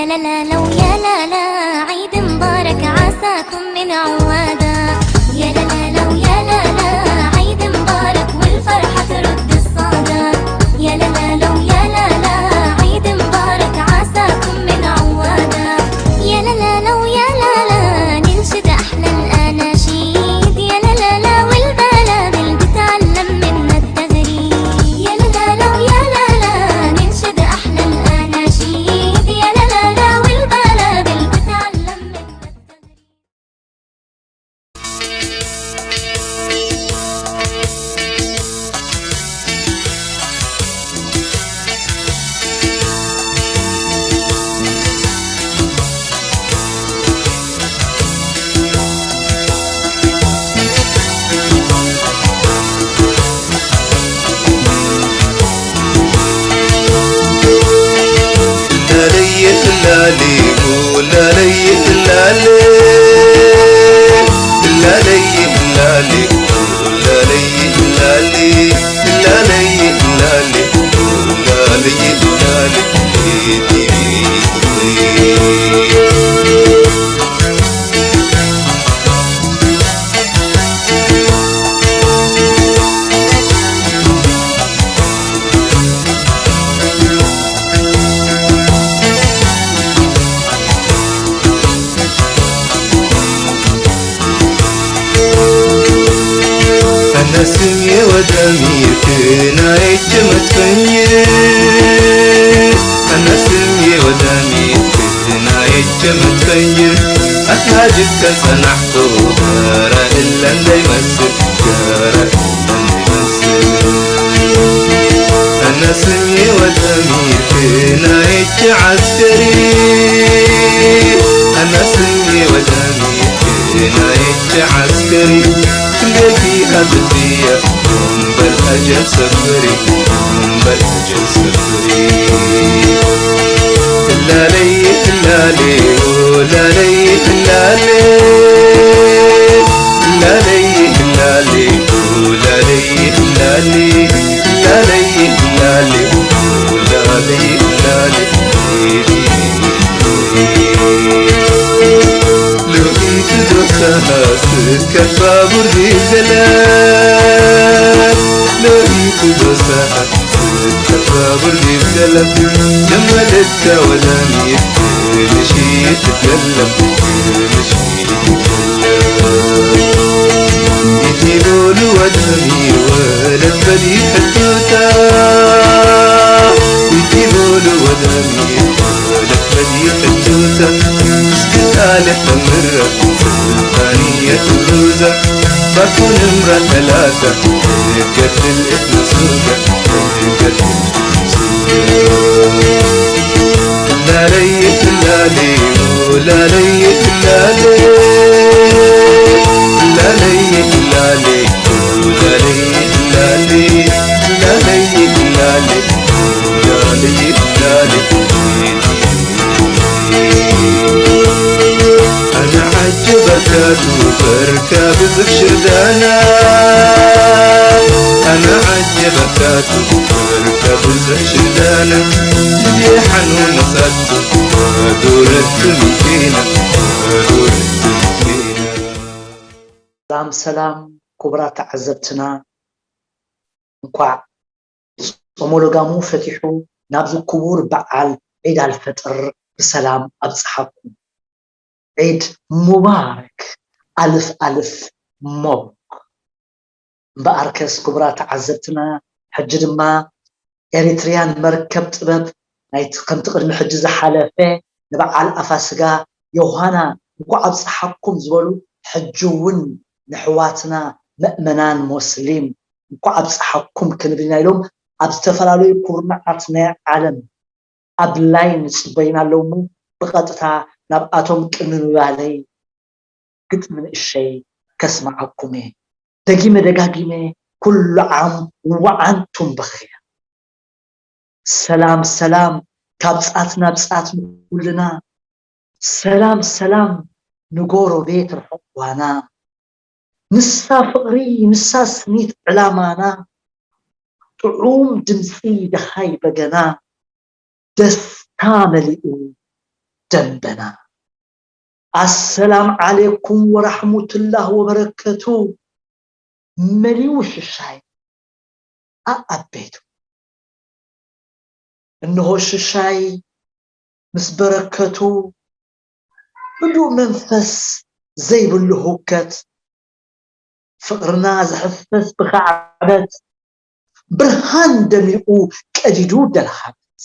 يا لا لا لو يا لا لا، عيد مبارك عساكم من عوادة. يا لا لا لو يا لا لا، عيد مبارك والفرحة ترد الصدى. يا لا لا لو يا لا لا، عيد مبارك عساكم من عوادة. يا لا لا لو يا لا لا، ننشد أحلى الأناشيد. يا لا لا لا، والبلابل بتعلم منا التغريد. يا لا لا لو يا لا لا، ننشد أحلى الأناشيد. يا لا لا لا، والبلابل بتعلم منا التغريد. أنا سمي ودمي كنا يجمت فنجر. أنا سمي ودمي كنا يجمت فنجر. أتهاجد كسنحكو كرا إلا اللي مسك كرا إلا اللي مسك. أنا سمي ودمي كنا يجعسكري. أنا سمي ودمي كنا يجعسكري. كليتي أبدية بل أجل سفري. بل أجل سفري. لا لي، لا لي، ولا لي، لا لي. لا لي، لا لي، ولا لي، لا لي. لا لي، لا لي، ولا لي، لا لي. لو إنت دوسها ستكفى بردي زلال. لو إنت دوسها ستكفى بردي زلال. لما لدى وداني مشيت تكلم، مشيت تكلم. يجيبوا له وداني ولد بدي حدوته. يجيبوا له وداني ولد بدي حدوته. اسكت آلة مرة سلطانية الروزة. باكو نمرة ثلاثة. قد الإثنى سوزة. قد الإثنى سوزة. لا لي، لا لي، لا لي، لا لي. لا لي، لا لي، لا لي، لا لي. لا لي، لا لي، لا لي، لا لي. أنا عجبك أتوبر كابز بشردانا. أنا عجبك أتوبر كابز بشردانا. يا حنون صدق ودورت مكينة، ودورت مكينة. ሰላም ሰላም ክቡራት ተዓዘብትና፣ እንኳዕ ጾመ ለጋሙ ፈቲሑ ናብዚ ክቡር በዓል ዒድ ኣልፈጥር ብሰላም ኣብጽሓኩም። ዒድ ሙባረክ፣ ኣልፍ ኣልፍ መብሩክ። እምበኣርከስ ክቡራት ተዓዘብትና፣ ሕጂ ድማ ኤሪትሪያን መርከብ ጥበብ ናይቲ ከምቲ ቅድሚ ሕጂ ዝሓለፈ ንበዓል ኣፋስጋ ዮሃና እንኳዕ ኣብጽሓኩም ዝበሉ፣ ሕጂ እውን ንሕዋትና መእመናን ሞስሊም እንኳዕ ኣብጽሓኩም ክንብል ኢና ኢሎም ኣብ ዝተፈላለዩ ኩርናዓት ናይ ዓለም ኣብ ላይን ይጽበዩና ኣለዉ እሞ፣ ብቐጥታ ናብኣቶም ቅድሚ ምባለይ ግጥሚ ንእሸይ ከስምዓኩም እየ። ደጊመ ደጋጊመ ኩሉ ዓም ወዓንቱም በኸያ። ሰላም ሰላም ካብ ጻት ናብ ጻት ንኹልና። ሰላም ሰላም ንጎረቤት ርሑቕ ጓና። ንሳ ፍቕሪ ንሳ ስኒት ዕላማና። ጥዑም ድምጺ ደሃይ በገና። ደስታ መሊኡ ደንበና። ኣሰላም ዓሌኩም ወራሕሙቱላህ ወበረከቱ። መሊኡ ሽሻይ ኣኣቤቱ። እንሆ ሽሻይ ምስ በረከቱ፣ ህዱእ መንፈስ ዘይብሉ ህውከት፣ ፍቕርና ዝሕፈስ ብኻዕበት፣ ብርሃን ደሚቑ ቀዲዱ ደልሃበት።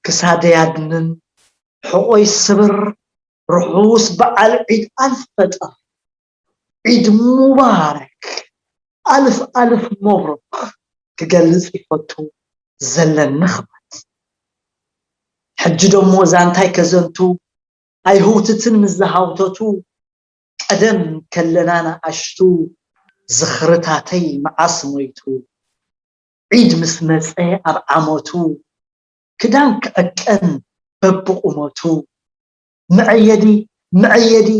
ክሳደይ ኣድንን ሕቖይ ስብር፣ ርሑስ በዓል ዒድ ኣልፈጥር። ዒድ ሙባረክ፣ ኣልፍ ኣልፍ መብሩክ ክገልጽ ይፈቱ ዘለኒ ክብረት። ሕጂ ደሞ ዛንታይ ከዘንቱ ኣይህውትትን ምስ ዝሃውተቱ፣ ቀደም ከለና ንኣሽቱ ዝኽርታተይ መዓስ ሞይቱ፣ ዒድ ምስ መጸ ኣብ ዓመቱ ክዳን ክዕቀን በብቑመቱ፣ መዐየዲ መዐየዲ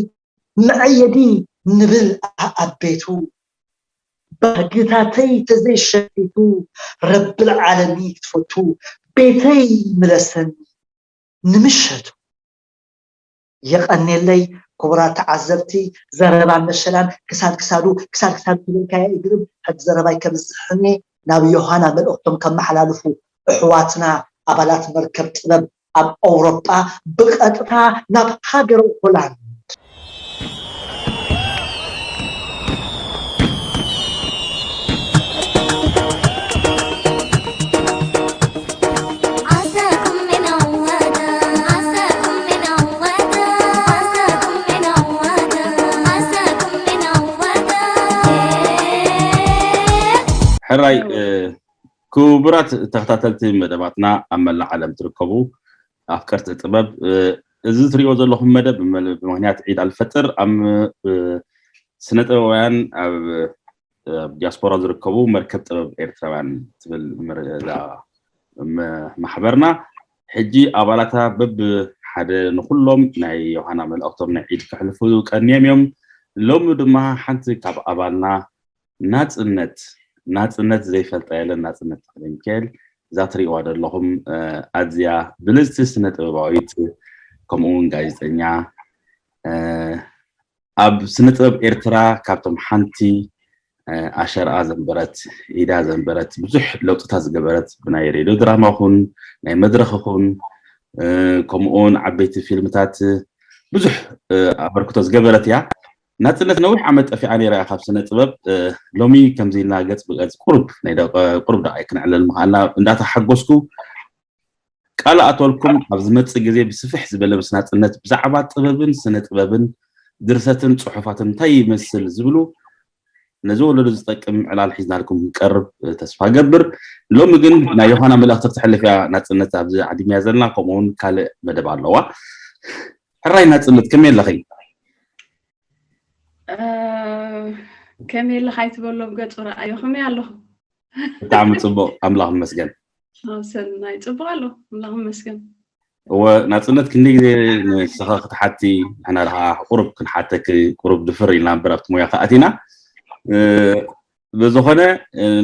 መዐየዲ ንብል ኣኣቤቱ። ባህግታተይ ተዘይሸፊቱ ረብል ዓለሚ ክትፈቱ ቤተይ ምለሰኒ ንምሸቱ። የቐኔለይ ክቡራት ተዓዘብቲ፣ ዘረባን መሸላን ክሳድ ክሳዱ ክሳድ ክሳዱ ትብልካያ ይግርም። ሕጂ ዘረባይ ከብዝሕኒ ናብ ዮሃና መልእኽቶም ከመሓላልፉ ኣሕዋትና ኣባላት መርከብ ጥበብ ኣብ ኣውሮጳ ብቐጥታ ናብ ሃገረ ሆላንድ። ሕራይ ክቡራት ተኸታተልቲ መደባትና ኣብ መላእ ዓለም ትርከቡ ኣፍቀርቲ ጥበብ፣ እዚ ትሪእዎ ዘለኹም መደብ ብምኽንያት ዒድ ኣልፈጥር ኣብ ስነ ጥበባውያን ኣብ ዲያስፖራ ዝርከቡ መርከብ ጥበብ ኤርትራውያን ትብል ማሕበርና ሕጂ ኣባላታ በብ ሓደ ንኩሎም ናይ ዮሃና መልእኽቶም ናይ ዒድ ከሕልፉ ቀንዮም እዮም። ሎሚ ድማ ሓንቲ ካብ ኣባልና ናጽነት ናጽነት ዘይፈልጣ የለን። ናጽነት ተኽለ ሚካኤል እዛ ትሪእዋ ዘለኹም ኣዝያ ብልጽቲ ስነ ጥበባዊት ከምኡ እውን ጋዜጠኛ ኣብ ስነ ጥበብ ኤርትራ ካብቶም ሓንቲ ኣሸርኣ ዘንበረት ኢዳ ዘንበረት ብዙሕ ለውጥታት ዝገበረት ብናይ ሬድዮ ድራማ ኹን ናይ መድረኽ ኹን ከምኡውን ዓበይቲ ፊልምታት ብዙሕ ኣበርክቶ ዝገበረት እያ። ናጽነት ነዊሕ ዓመት ጠፊኣ ነይራ እያ ካብ ስነ ጥበብ። ሎሚ ከምዚ ኢልና ገጽ ብገጽ ቁሩብ ናይ ደቂ ቁሩብ ደቓይ ክንዕለል ምኽኣልና እንዳተሓጎስኩ ቃል ኣተልኩም ኣብ ዝመጽእ ግዜ ብስፍሕ ዝበለ ምስ ናጽነት ብዛዕባ ጥበብን ስነ ጥበብን ድርሰትን ጽሑፋትን እንታይ ይመስል ዝብሉ ነዚ ወለዶ ዝጠቅም ዕላል ሒዝናልኩም ክንቀርብ ተስፋ ገብር። ሎሚ ግን ናይ ዮሃና መልእኽቲ ክተሕልፍ እያ ናጽነት ኣብዚ ዓዲምያ ዘለና ከምኡ እውን ካልእ መደብ ኣለዋ። ሕራይ ናጽነት ከመይ ኣለኺ? ከመይ ኣለኻ ኣይትበሎም ገጹ ረኣዮ ከመይ ኣለኹ? ብጣዕሚ ጽቡቕ ኣምላኽ ይመስገን። ሰናይ ጽቡቕ ኣሎ ኣምላኽ ይመስገን። እወ ናጽነት ክንደይ ግዜ ንስኻ ክትሓቲ ንሕና ደኣ ቁሩብ ክንሓተኪ ቁሩብ ድፍር ኢልና እምበር ኣብቲ ሞያኺ ኣቲና ብዝኾነ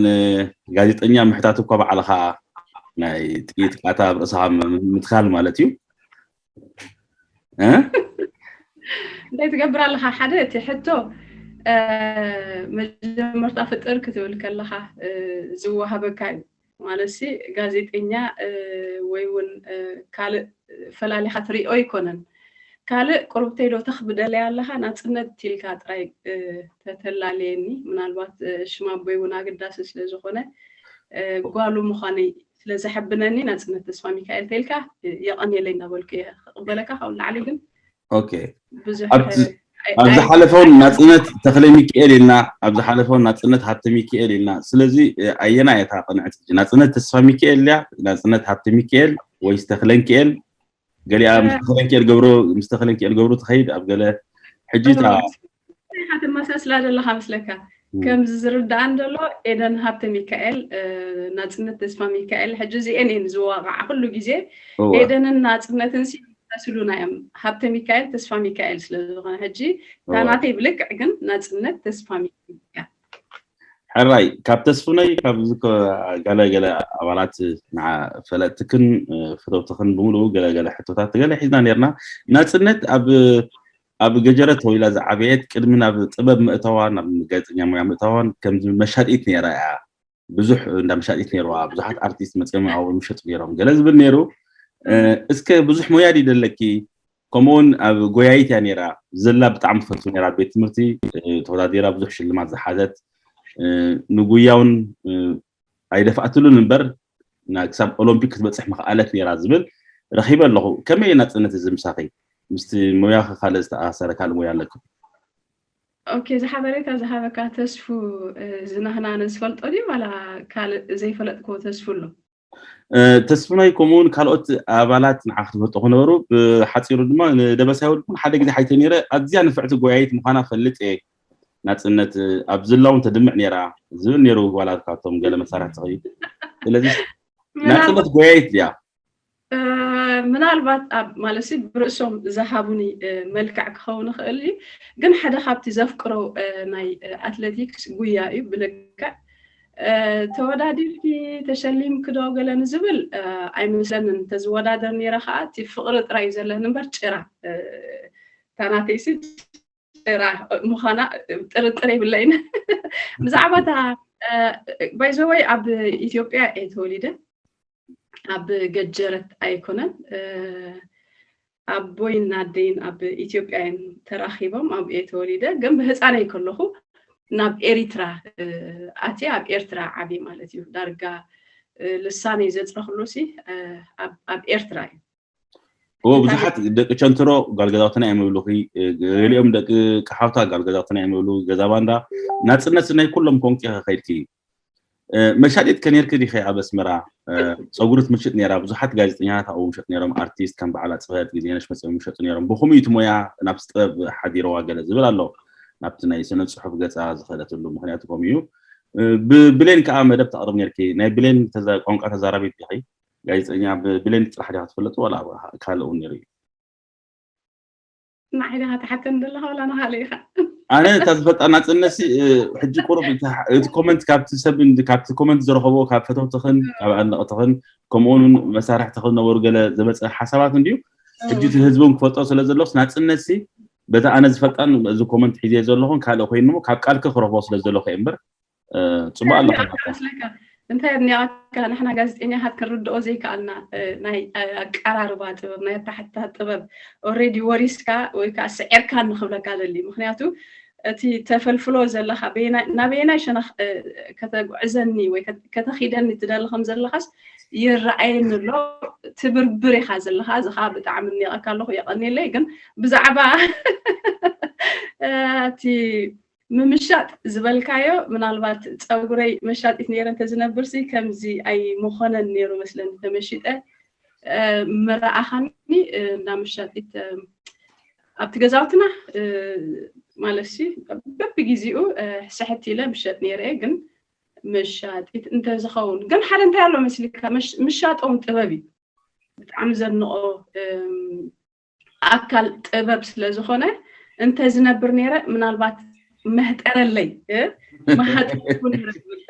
ንጋዜጠኛ ምሕታት እኳ ባዕልኻ ናይ ጥይት ቃታ ኣብ ርእስኻ ምትካል ማለት እዩ። እንታይ ትገብር ኣለኻ ሓደ እቲ ሕቶ መጀመርታ ፍጥር ክትብል ከለኻ ዝወሃበካ እዩ ማለት ሲ ጋዜጠኛ ወይ እውን ካልእ ፈላሊኻ ትሪኦ ኣይኮነን ካልእ ቁርብተይ ዶ ተኽብደለይ ኣለኻ ናፅነት ኢልካ ጥራይ ተተላለየኒ ምናልባት ሽም ኣቦይ እውን ኣገዳሲ ስለ ዝኾነ ጓሉ ምዃነይ ስለ ዘሐብነኒ ናፅነት ተስፋ ሚካኤል ተልካ የቐንየለይ እናበልኩ እየ ክቕበለካ ካብኡ ላዕሊ ግን ኦኬ ብዙሕ ኣብ ዝሓለፈውን ናፅነት ተኽለ ሚካኤል ኢልና ኣብ ዝሓለፈውን ናፅነት ሃብተ ሚካኤል ኢልና ስለዚ ኣየና እያ እታ ቅንዕቲ ናፅነት ተስፋ ሚካኤል እያ ናፅነት ሃብተ ሚካኤል ወይስ ተኽለ ሚካኤል ገሊኣ ምስ ተኽለ ሚካኤል ገብሩ ምስ ተኽለ ሚካኤል ገብሩ ትኸይድ ኣብ ገለ ሕጂ እታ ኢኻ ትመሳስላ ዘለኻ መስለካ ከምዚ ዝርዳኣን ዘሎ ኤደን ሃብተ ሚካኤል ናፅነት ተስፋ ሚካኤል ሕጂ እዚኤን እየን ዝዋቃዓ ኩሉ ግዜ ኤደንን ናፅነትን ይመሳስሉና እዮም ሃብተ ሚካኤል ተስፋ ሚካኤል ስለዝኾነ ሕጂ እታ ናተይ ብልክዕ ግን ናፅነት ተስፋ ሚካኤል እያ ሕራይ ካብ ተስፉነይ ካብዚ ገለ ገለ ኣባላት ንዓ ፈለጥክን ፈተውትክን ብምሉኡ ገለ ገለ ሕቶታት ገለ ሒዝና ነርና። ናጽነት ኣብ ኣብ ገጀረ ተወሊዳ ዝዓበየት ቅድሚ ናብ ጥበብ ምእታዋ ናብ ጋዜጠኛ ሞያ ምእታዋን ከምዚ መሻጢት ነራ እያ። ብዙሕ እንዳ መሻጢት ነርዋ። ብዙሓት ኣርቲስት መፅኦም ኣብኡ ምሸጡ ነሮም ገለ ዝብል ነሩ። እስከ ብዙሕ ሞያ ድዩ ደለኪ? ከምኡውን ኣብ ጎያይት እያ ነራ። ዘላ ብጣዕሚ ትፈቱ ነራ። ቤት ትምህርቲ ተወዳዲራ ብዙሕ ሽልማት ዝሓዘት ንጉያውን ኣይደፍኣትሉን እምበር ክሳብ ኦሎምፒክ ክትበፅሕ ምኽኣለት ነራ ዝብል ረኺበ ኣለኹ። ከመይ ናፅነት እዚ ምሳኺ? ምስቲ ሞያኺ ካልእ ዝተኣሳሰረ ካልእ ሞያ ኣለኩም? ኦኬ፣ እዚ ሓበሬታ ዝሃበካ ተስፉ ዝናህና ነዝፈልጦ ድዩ ዋላ ካልእ ዘይፈለጥክዎ ተስፉ ኣሎ? ተስፉናይ ከምኡውን ካልኦት ኣባላት ንዓ ክትፈልጦ ክነበሩ። ብሓፂሩ ድማ ንደበሳይ ወልድኩን ሓደ ግዜ ሓይተ ነረ ኣዝያ ንፍዕቲ ጎያይት ምዃና ፈልጥ እየ። ናፅነት ኣብ ዝላ እውን ተድምዕ ነራ ዝብል ነሩ ዋላ ካብቶም ገለ መሳርሕቲ ኸዩ። ስለዚ ናፅነት ጎያይት ድያ? ምናልባት ኣብ ማለት ብርእሶም ዝሃቡኒ መልክዕ ክኸውን ይኽእል እዩ። ግን ሓደ ካብቲ ዘፍቅሮ ናይ ኣትሌቲክስ ጉያ እዩ። ብልክዕ ተወዳዲርኪ ተሸሊምኪ ዶ ገለ ንዝብል ኣይመስለንን። እንተዝወዳደር ነይረ ከዓ እቲ ፍቕሪ ጥራይ እዩ ዘለኒ እምበር ጭራ ታናተይሲ ጭራ ምዃና ጥርጥር የብለይን። ብዛዕባ እታ ባይዘወይ ኣብ ኢትዮጵያ እየ ተወሊደ። ኣብ ገጀረት ኣይኮነን። ኣቦይን ኣደይን ኣብ ኢትዮጵያ እዮም ተራኺቦም፣ ኣብኡ እየ ተወሊደ። ግን ብህፃነይ ከለኹ ናብ ኤሪትራ ኣትየ ኣብ ኤርትራ ዓብየ ማለት እዩ። ዳርጋ ልሳነይ ዘፅረኽሉ ሲ ኣብ ኤርትራ እዩ። እዎ ብዙሓት ደቂ ቸንትሮ ጓል ገዛውትና እዮም ይብሉኺ፣ ገሊኦም ደቂ ቀሓውታ ጓል ገዛውትና እዮም ይብሉ። ገዛ ባንዳ ናፅነት ናይ ኩሎም ኮንቂ ከኸይድኪ መሻጢት ከኔርኪ ዲኸ ኣብ ኣስመራ ፀጉሪ ትምሽጥ ነራ? ብዙሓት ጋዜጠኛታት ኣብኡ ምሸጥ ነሮም። ኣርቲስት ከም በዓል ኣፅበ ግዜነሽ መፅኦም ምሸጡ ነሮም። ብኹም እዩ እቲ ሞያ ናብ ጥበብ ሓዲረዋ ገለ ዝብል ኣሎ ናብቲ ናይ ስነ ፅሑፍ ገፃ ዝኸደትሉ ምክንያቱ ከም እዩ። ብብሌን ከዓ መደብ ተቕርብ ነርኪ። ናይ ብሌን ቋንቋ ተዛራቢት ዲኺ? ጋዜጠኛ ብብሌን ጥራሕ ዲኻ ትፈልጥ ዋላ ካልእ እውን ነሩ እዩ? ንዓይ ዲኻ ትሓተን ዘለኻ ዋላ ንኻልእ ኢኻ? ኣነ እታ ዝፈልጣ ናፅነሲ ሕጂ ቁሩብ እቲ ኮመንት ካብቲ ሰብ ካብቲ ኮመንት ዝረኸቦ ካብ ፈተውትኽን ካብ ኣድነቕትኽን ከምኡውን መሳርሕትኽን ነበሩ ገለ ዘመፀ ሓሳባት እንድዩ። ሕጂ እቲ ህዝቢ እውን ክፈልጦ ስለ ዘሎስ ናፅነሲ በቲ ኣነ ዝፈልጣን እዚ ኮመንት ሒዘ ዘለኹን ካልእ ኮይኑ ካብ ቃልኪ ክረኽቦ ስለ ዘለኹ እምበር ፅቡቅ ኣለካ። እንታይ ኣድኒቃካ ንሕና ጋዜጠኛታት ክንርድኦ ዘይከኣልና ናይ ኣቀራርባ ጥበብ ናይ ኣታሕታ ጥበብ ኦሬዲ ወሪስካ ወይ ከዓ ስዒርካ ንክብለካ ደሊ ምክንያቱ እቲ ተፈልፍሎ ዘለካ ናበየናይ ሸነክ ከተጉዕዘኒ ወይ ከተኪደኒ ትደሊ ከም ዘለካስ ይረኣየኒ ኣሎ። ትብርብር ኢካ ዘለካ እዚ ከዓ ብጣዕሚ ኣድኒቀካ ኣለኩ የቀኒለይ ግን ብዛዕባ እቲ ምምሻጥ ዝበልካዮ ምናልባት ፀጉረይ መሻጢት ነይረ እንተዝነብርሲ ከምዚ ኣይምኾነን ነይሩ መስለኒ ተመሺጠ ምረኣኻኒ እንዳ መሻጢት ኣብቲ ገዛውትና ማለት ሲ በብግዜኡ ስሕት ኢለ ምሸጥ ነይረ ግን መሻጢት እንተዝኸውን ግን ሓደ እንታይ ኣሎ መስልካ ምሻጦም ጥበብ እዩ ብጣዕሚ ዘንቆ ኣካል ጥበብ ስለ ዝኾነ እንተ ዝነብር ነይረ ምናልባት መህጠረለይ መሃጥኩ ነይረ ዝብል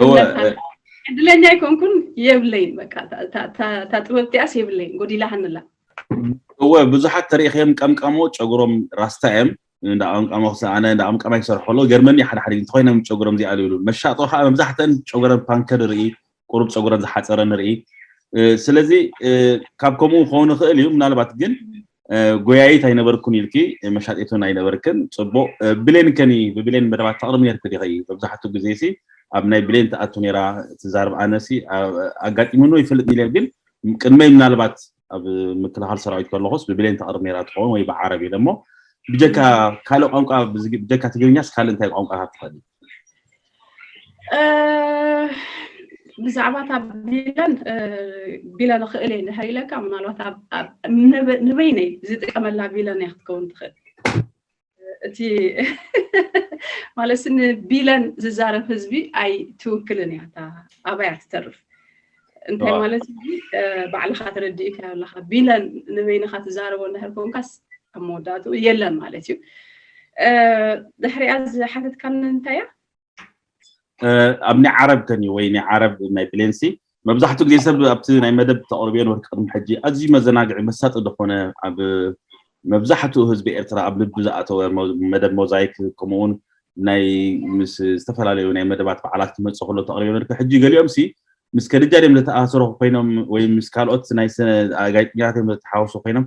እምነት ኣሎ። ዕድለኛ ኣይኮንኩን የብለይን በቃ እታ ጥበብ እቲኣስ የብለይን ጎዲላሃንላ። እወ ብዙሓት ተሪእኽዮም ቀምቀሞ ጨጉሮም ራስታ እዮም እንዳ ቀምቀሞ ክሰ ኣነ እንዳ ቀምቀማ ይሰርሖ ኣሎ ገርመኒ ሓደ ሓደ እንተኮይኖም ጨጉሮም ዚኣሉ ይብሉ መሻጦ ከዓ መብዛሕተን ጨጉረን ፓንከር ርኢ ቁሩብ ፀጉረን ዝሓፀረ ንርኢ። ስለዚ ካብ ከምኡ ክኸውን ይኽእል እዩ። ምናልባት ግን ጎያይት ኣይነበርኩን ኢልኪ መሻጢት እውን ኣይነበርክን። ፅቡቕ። ብሌን ከኒ ብብሌን መደባት ተቕርቢ ነርኪ ዲኺ? መብዛሕትኡ ግዜ ሲ ኣብ ናይ ብሌን ትኣቱ ነይራ ትዛርብ። ኣነ ሲ ኣጋጢሙኒ ይፈልጥ ኢለ ግን ቅድመይ ምናልባት ኣብ ምክልኻል ሰራዊት ከለኹስ ብብሌን ተቕርብ ነይራ ትኸውን ወይ ብዓረብ እዩ ደሞ ብጀካ ካልእ ቋንቋ ብጀካ ትግርኛስ ካልእ እንታይ ቋንቋ ካብ ትኽእል? ብዛዕባ እታ ቢለን ቢለን ክእል እየ እንድሕር ኢለካ ምናልባት ንበይነይ ዝጥቀመላ ቢለን እያ ክትከውን ትኽእል። እቲ ማለት ንቢለን ዝዛረብ ህዝቢ ኣይትውክልን እያ እታ ኣባያ ትተርፍ እንታይ ማለት ባዕልኻ ተረዲእካ ኣለካ ቢለን ንበይንካ ትዛረቦ እንድሕር ኮንካስ ኣብ መወዳእትኡ የለን ማለት እዩ። ድሕሪኣ ዝሓተትካኒ እንታይ እያ? ኣብ ናይ ዓረብ ከኒ ወይ ናይ ዓረብ ናይ ብሌንሲ መብዛሕትኡ ግዜ ሰብ ኣብቲ ናይ መደብ ተቕርብዮ ነበርኪ ቅድሚ ሕጂ ኣዝዩ መዘናግዒ መሳጢ ዝኾነ ኣብ መብዛሕትኡ ህዝቢ ኤርትራ ኣብ ልቢ ዝኣተወ መደብ ሞዛይክ ከምኡውን ናይ ምስ ዝተፈላለዩ ናይ መደባት በዓላት ክመጽእ ከሎ ተቕርብዮ ነበርኪ። ሕጂ ገሊኦም ሲ ምስ ከድጃ ድዮም ዝተኣሳሰሩ ኮይኖም ወይ ምስ ካልኦት ናይ ጋዜጠኛታት እዮም ዝተሓዋወሱ ኮይኖም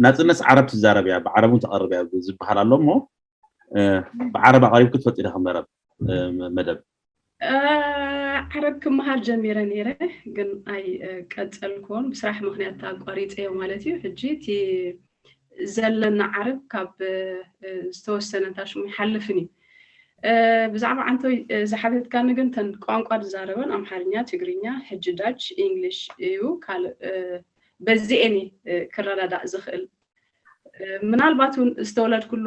ናጽነት ዓረብ ትዛረብ እያ ብዓረብ እውን ተቕርብ እያ ዝበሃል ኣሎ እሞ ብዓረብ ኣቕሪብኪ ትፈልጢ ዲኺ መረብ መደብ? ዓረብ ክመሃር ጀሚረ ነይረ ግን ኣይቀጸልኩዎን። ብስራሕ ምኽንያት ኣቋሪጸዮ ማለት እዩ። ሕጂ እቲ ዘለና ዓረብ ካብ ዝተወሰነ እንታሽሙ ይሓልፍን እዩ። ብዛዕባ ዓንቶይ ዝሓተትካኒ ግን ተን ቋንቋ ዝዛረበን ኣምሓርኛ፣ ትግርኛ፣ ሕጂ ዳች፣ ኢንግሊሽ እዩ። ካልእ በዚኤን ክረዳዳእ ዝኽእል ምናልባት እውን ዝተወለድኩሉ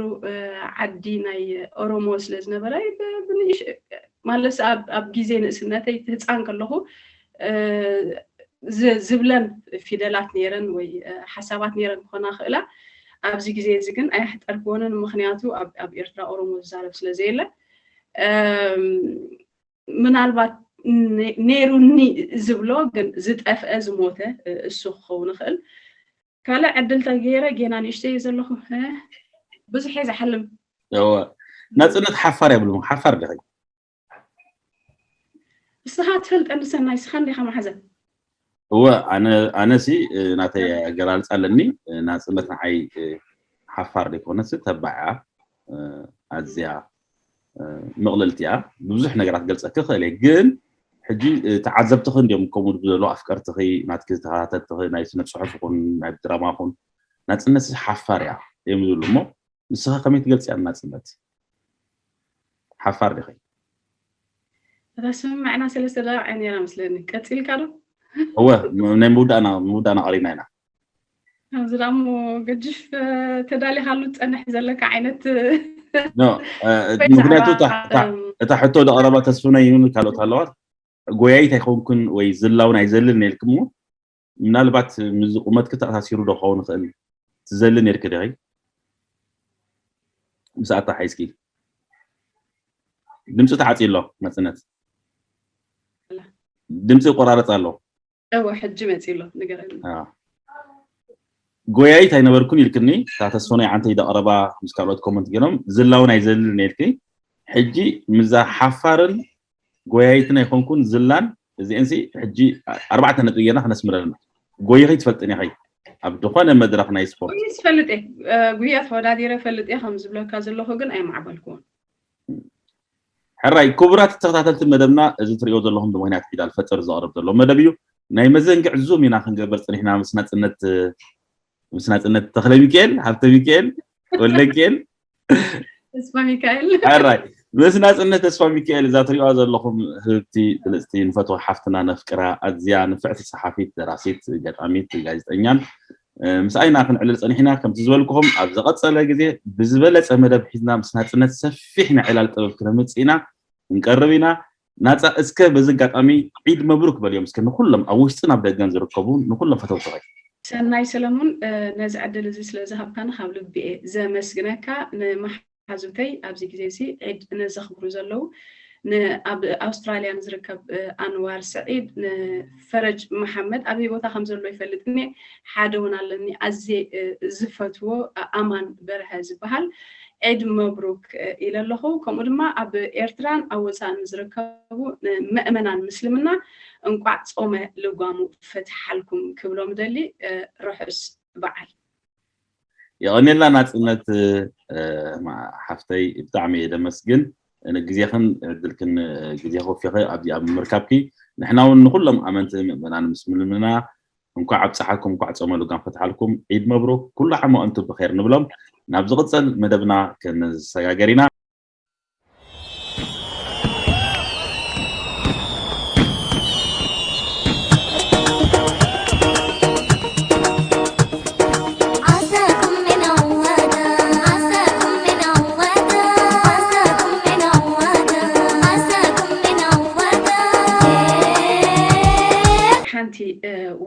ዓዲ ናይ ኦሮሞ ስለ ዝነበረ ማለት ኣብ ግዜ ንእስነተይ ህፃን ከለኹ ዝብለን ፊደላት ነይረን ወይ ሓሳባት ነይረን ክኾና ክእላ። ኣብዚ ግዜ እዚ ግን ኣየሕጠርክዎንን ምክንያቱ ኣብ ኤርትራ ኦሮሞ ዝዛረብ ስለ ዘየለ ምናልባት ነይሩኒ ዝብሎ ግን ዝጠፍአ ዝሞተ እሱ ክኸውን ይኽእል። ካልእ ዕድል ተገይረ ጌና ንእሽተይ እየ ዘለኹ ብዙሕ እየ ዝሓልም። እወ ናፅነት ሓፋር የብሉ ሓፋር ዲኺ? እስኻ ትፈልጠኒ ሰናይ እስኻ እንዲኻ ማሕዘን። እወ ኣነ ኣነሲ ናተይ ኣገላልፃ ኣለኒ። ናፅነት ንዓይ ሓፋር ዘይኮነሲ ተባዕ እያ። ኣዝያ ምቕልልቲ እያ። ብብዙሕ ነገራት ገልፀኪ ክእል እየ ግን ሕጂ ተዓዘብትኺ እንዲዮም ከምኡ ዝብሉ ዘለዉ ኣፍቀርትኺ ናትኪ ዝተኸታተልትኺ ናይ ስነ ፅሑፍ ይኹን ናይ ድራማ ይኹን ናፅነት ሓፋር እያ እዮም ዝብሉ እሞ ንስኻ ከመይ ትገልፅያ ናፅነት ሓፋር ዲኺ? እታ ስምምዕና ሰለስተ ደቂቕ እያ ነይራ መስለኒ ቀፂልካ ዶ? እወ ናይ ምውዳእና ምውዳእና ቀሪብና ኢና። ኣብዚ ደኣ እሞ ገጅፍ ተዳሊኻሉ ትጸንሕ ዘለካ ዓይነት ምክንያቱ እታ ሕቶ ደቐረባ ተስፍነ ይሁን ካልኦት ኣለዋ ጎያይት ኣይኮንኩን ወይ ዝላውን ኣይዘልን ነልክሞ ምናልባት ምዚ ቁመት ክተኣሳሲሩ ዶ ክኸውን ይኽእል ትዘሊ ነርክ ዲኺ ምስኣታ ሓይስኪ ድምፂ ተዓፂ ኣሎ መፅነት ድምፂ ይቆራረፅ ኣሎ እወ ሕጂ መፂ ኣሎ ንገረኒ ጎያይት ኣይነበርኩን ኢልክኒ እታ ተስፈኖይ ዓንተይ ደቕረባ ምስ ካልኦት ኮመንት ገይሮም ዝላውን ኣይዘልልን ኢልኪ ሕጂ ምዛ ሓፋርን ጎያይትን ኣይኮንኩን ዝላን እዚአንሲ ሕጂ ኣርባዕተ ነጥቢ ጌርና ክነስምረልና ጎይኺ ትፈልጥን ኢኺ ኣብ ዝኾነ መድረኽ ናይ ስፖርት ትፈልጥ ጉያ ተወዳዲረ ፈልጥ እየ ከም ዝብለካ ዘለኹ ግን ኣይማዕበልኩዎን ሕራይ ክቡራት ተኸታተልቲ መደብና እዚ ትሪኦ ዘለኹም ብምክንያት ዒድ ኣልፈጥር ዘቕርብ ዘሎ መደብ እዩ ናይ መዘንግዕ ዙም ኢና ክንገብር ፅኒሕና ምስ ናፅነት ምስ ናፅነት ተኽለ ሚካኤል ሃብተ ሚካኤል ወልደ ሚካኤል ተስፋ ሚካኤል ሕራይ ምስ ናፅነት ተስፋ ሚካኤል እዛ ትሪኦ ዘለኹም ህብቲ ብልፅቲ ንፈትዋ ሓፍትና ነፍቅራ ኣዝያ ንፍዕቲ ፀሓፊት ደራሲት ገጣሚት ጋዜጠኛን ምስኣይና ክንዕልል ፀኒሕና ከምቲ ዝበልኩኹም ኣብ ዝቐፀለ ግዜ ብዝበለፀ መደብ ሒዝና ምስ ናፅነት ሰፊሕ ናይ ዕላል ጥበብ ክነምፅእ ኢና ክንቀርብ ኢና ናፃ እስከ በዚ ኣጋጣሚ ዒድ መብሩክ በልዮም እስከ ንኩሎም ኣብ ውሽጥን ኣብ ደገን ዝርከቡ ንኩሎም ፈተውትኸይ ሰናይ ሰለሙን ነዚ ዕድል እዚ ስለ ዝሃብካኒ ካብ ልቢ እየ ዘመስግነካ ንመሓዙተይ ኣብዚ ግዜ እዚ ዒድ ነዘኽብሩ ዘለዉ ኣብ ኣውስትራልያ ንዝርከብ ኣንዋር ስዒድ ንፈረጅ መሓመድ ኣበይ ቦታ ከም ዘሎ ይፈልጥኒ ሓደ እውን ኣለኒ ኣዝየ ዝፈትዎ ኣማን በርሀ ዝበሃል ዒድ መብሩክ ኢለ ኣለኹ ከምኡ ድማ ኣብ ኤርትራን ኣብ ወፃእን ዝርከቡ ምእመናን ምስልምና እንቋዕ ፆመ ልጓሙ ፈትሓልኩም ክብሎም ደሊ ርሑስ በዓል የቐኔልና ናፅነት ሓፍተይ ብጣዕሚ እየ ደመስግን ግዜኽን ዕድልክን ግዜ ከፊኺ ኣብዚኣ ብምርካብኪ ንሕና እውን ንኩሎም ኣመንቲ ምእመናን ምስልምና እንኳዕ ኣብፀሓኩም እንኳዕ ፀመ ልጓም ፈትሓልኩም ዒድ መብሩክ ኩሉ ዓመ ኣንቱ ብኸይር ንብሎም ናብ ዝቕፀል መደብና ክንሰጋገር ኢና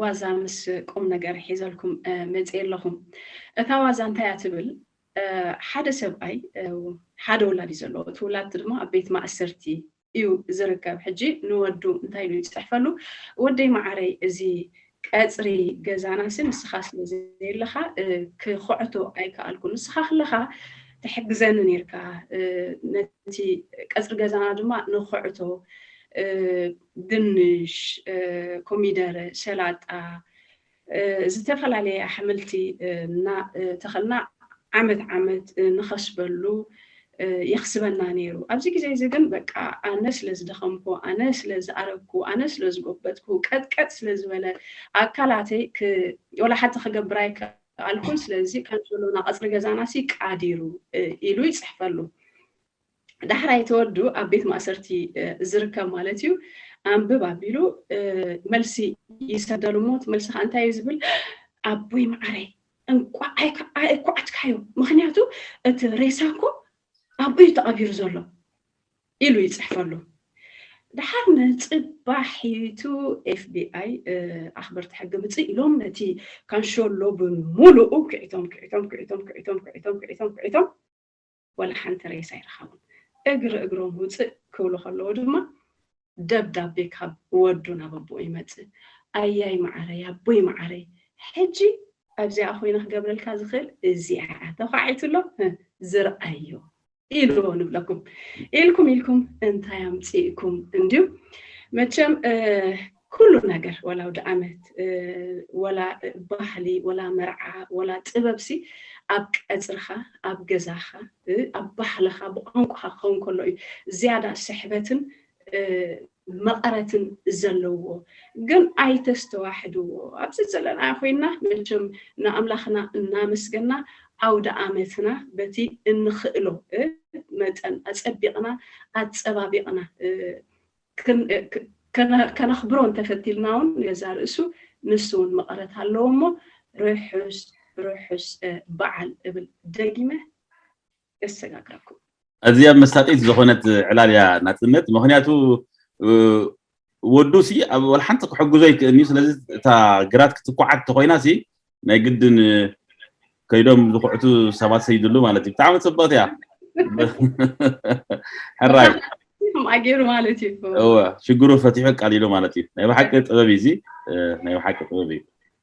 ዋዛ ምስ ቁም ነገር ሒዘልኩም መፅእ ኣለኹም እታ ዋዛ እንታይ እያ ትብል ሓደ ሰብኣይ ሓደ ውላድ እዩ ዘለዎ። እቲ ውላድ ድማ ኣብ ቤት ማእሰርቲ እዩ ዝርከብ። ሕጂ ንወዱ እንታይ ኢሉ ይፅሕፈሉ? "ወደይ መዓረይ፣ እዚ ቀፅሪ ገዛናሲ ንስኻ ስለ ዘየለኻ ክኹዕቶ ኣይከኣልኩ። ንስኻ ከለኻ ትሕግዘኒ ነርካ፣ ነቲ ቀፅሪ ገዛና ድማ ንኹዕቶ፣ ድንሽ፣ ኮሚደረ፣ ሰላጣ፣ ዝተፈላለየ ኣሕምልቲ እናተኸልና ዓመት ዓመት ንኸስበሉ የኽስበና ነይሩ። ኣብዚ ግዜ እዚ ግን በቃ ኣነ ስለ ዝደኸምኩ፣ ኣነ ስለ ዝኣረግኩ፣ ኣነ ስለ ዝጎበጥኩ፣ ቀጥቀጥ ስለ ዝበለ ኣካላተይ ወላ ሓንቲ ክገብር ኣይከኣልኩን። ስለዚ ካንሸሎና ቀፅሪ ገዛናሲ ቃዲሩ" ኢሉ ይፅሕፈሉ። ዳሕራይ ተወዱ ኣብ ቤት ማእሰርቲ ዝርከብ ማለት እዩ። ኣንብብ ኣቢሉ መልሲ ይሰደሉ እሞ እቲ መልሲ ከዓ እንታይ እዩ ዝብል? "ኣቦይ መዓረይ፣ እንቋዕ ኣይኳዓትካዮ፣ ምኽንያቱ እቲ ሬሳ እኮ ኣብኡ እዩ ተቐቢሩ ዘሎ" ኢሉ ይፅሕፈሉ። ደሓር ንፅባሒቱ ኤፍቢኣይ ኣኽበርቲ ሕጊ ምፅእ ኢሎም ነቲ ካንሸሎ ብምሉኡ ክዒቶም ክዒቶም ክዒቶም ክዒቶም ክዒቶም ክዒቶም ክዒቶም ወላ ሓንቲ ሬሳ ኣይረኸቡን። እግሪ እግሮም ውፅእ ክብሉ ከለዉ ድማ ደብዳቤ ካብ ወዱ ናብ ኣቦኡ ይመፅእ። "ኣያይ መዓረይ፣ ኣቦይ መዓረይ፣ ሕጂ ኣብዚኣ ኮይነ ክገብረልካ ዝኽእል እዚኣ እያ። ተዃዒቱ ኣሎ፣ ዝርኣዮ" ኢልዎ ንብለኩም። ኢልኩም ኢልኩም እንታይ ኣምፂእኩም እንድዩ? መቸም ኩሉ ነገር፣ ወላ ኣውደ ዓመት፣ ወላ ባህሊ፣ ወላ መርዓ፣ ወላ ጥበብሲ ኣብ ቀፅርኻ፣ ኣብ ገዛኻ፣ ኣብ ባህልኻ፣ ብቋንቋኻ ክኸውን ከሎ እዩ ዝያዳ ስሕበትን መቐረትን ዘለዎ። ግን ኣይተስተዋሕድዎ። ኣብዚ ዘለና ኮይና መቸም ንኣምላኽና እናመስገና ኣውደ ዓመትና በቲ እንኽእሎ መጠን ኣፀቢቕና ኣፀባቢቕና ከነኽብሮ እንተፈቲልና እውን ገዛ ርእሱ ንሱ እውን መቐረት ኣለዎ እሞ ርሑስ ርሑስ በዓል እብል ደጊመ። የሰጋግረኩም። እዚኣ መሳጢት ዝኾነት ዕላል እያ ናፅነት። ምኽንያቱ ወዱ ሲ ኣብ ወላ ሓንቲ ክሕግዞ ይክእል እዩ። ስለዚ እታ ግራት ክትኳዓት ተኮይና ሲ ናይ ግድን ከይዶም ዝኩዕቱ ሰባት ሰይድሉ ማለት እዩ። ብጣዕሚ ፅብቕቲ እያ። ሕራይ ከምኣ ገይሩ ማለት እዩ። እወ ሽግሩ ፈቲሑ ቃሊሉ ማለት እዩ። ናይ ብሓቂ ጥበብ እዩ እዚ። ናይ ብሓቂ ጥበብ እዩ።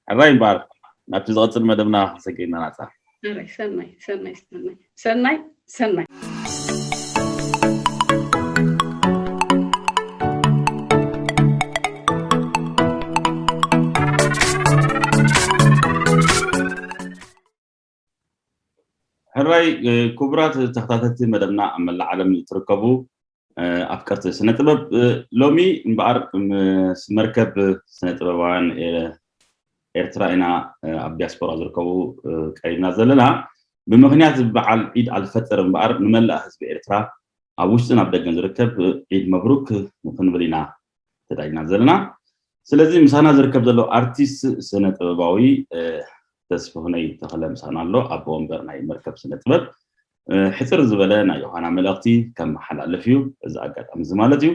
ሕራይ እምበኣር ናብቲ ዝቐፅል መደብና ሰጊእና ናፃ። ሰናይ ሰናይ ሰናይ ሰናይ ሰናይ ሕራይ ክቡራት ተኸታተልቲ መደብና ኣብ መላእ ዓለም ትርከቡ ኣፍቀርቲ ስነ ጥበብ፣ ሎሚ እምበኣር ምስ መርከብ ስነ ጥበባውያን ኤርትራ ኢና ኣብ ዲያስፖራ ዝርከቡ ቀሪብና ዘለና። ብምኽንያት በዓል ዒድ ኣልፈጥር እምበኣር ንመላእ ህዝቢ ኤርትራ ኣብ ውሽጥን ኣብ ደገን ዝርከብ ዒድ መብሩክ ክንብል ኢና ተዳሊና ዘለና። ስለዚ ምሳና ዝርከብ ዘሎ ኣርቲስት ስነ ጥበባዊ ተስፍሁነይ ተኽለ ምሳና ኣሎ፣ ኣቦ ወንበር ናይ መርከብ ስነ ጥበብ። ሕፅር ዝበለ ናይ ዮሃና መልእኽቲ ከመሓላልፍ እዩ እዚ ኣጋጣሚ እዚ ማለት እዩ።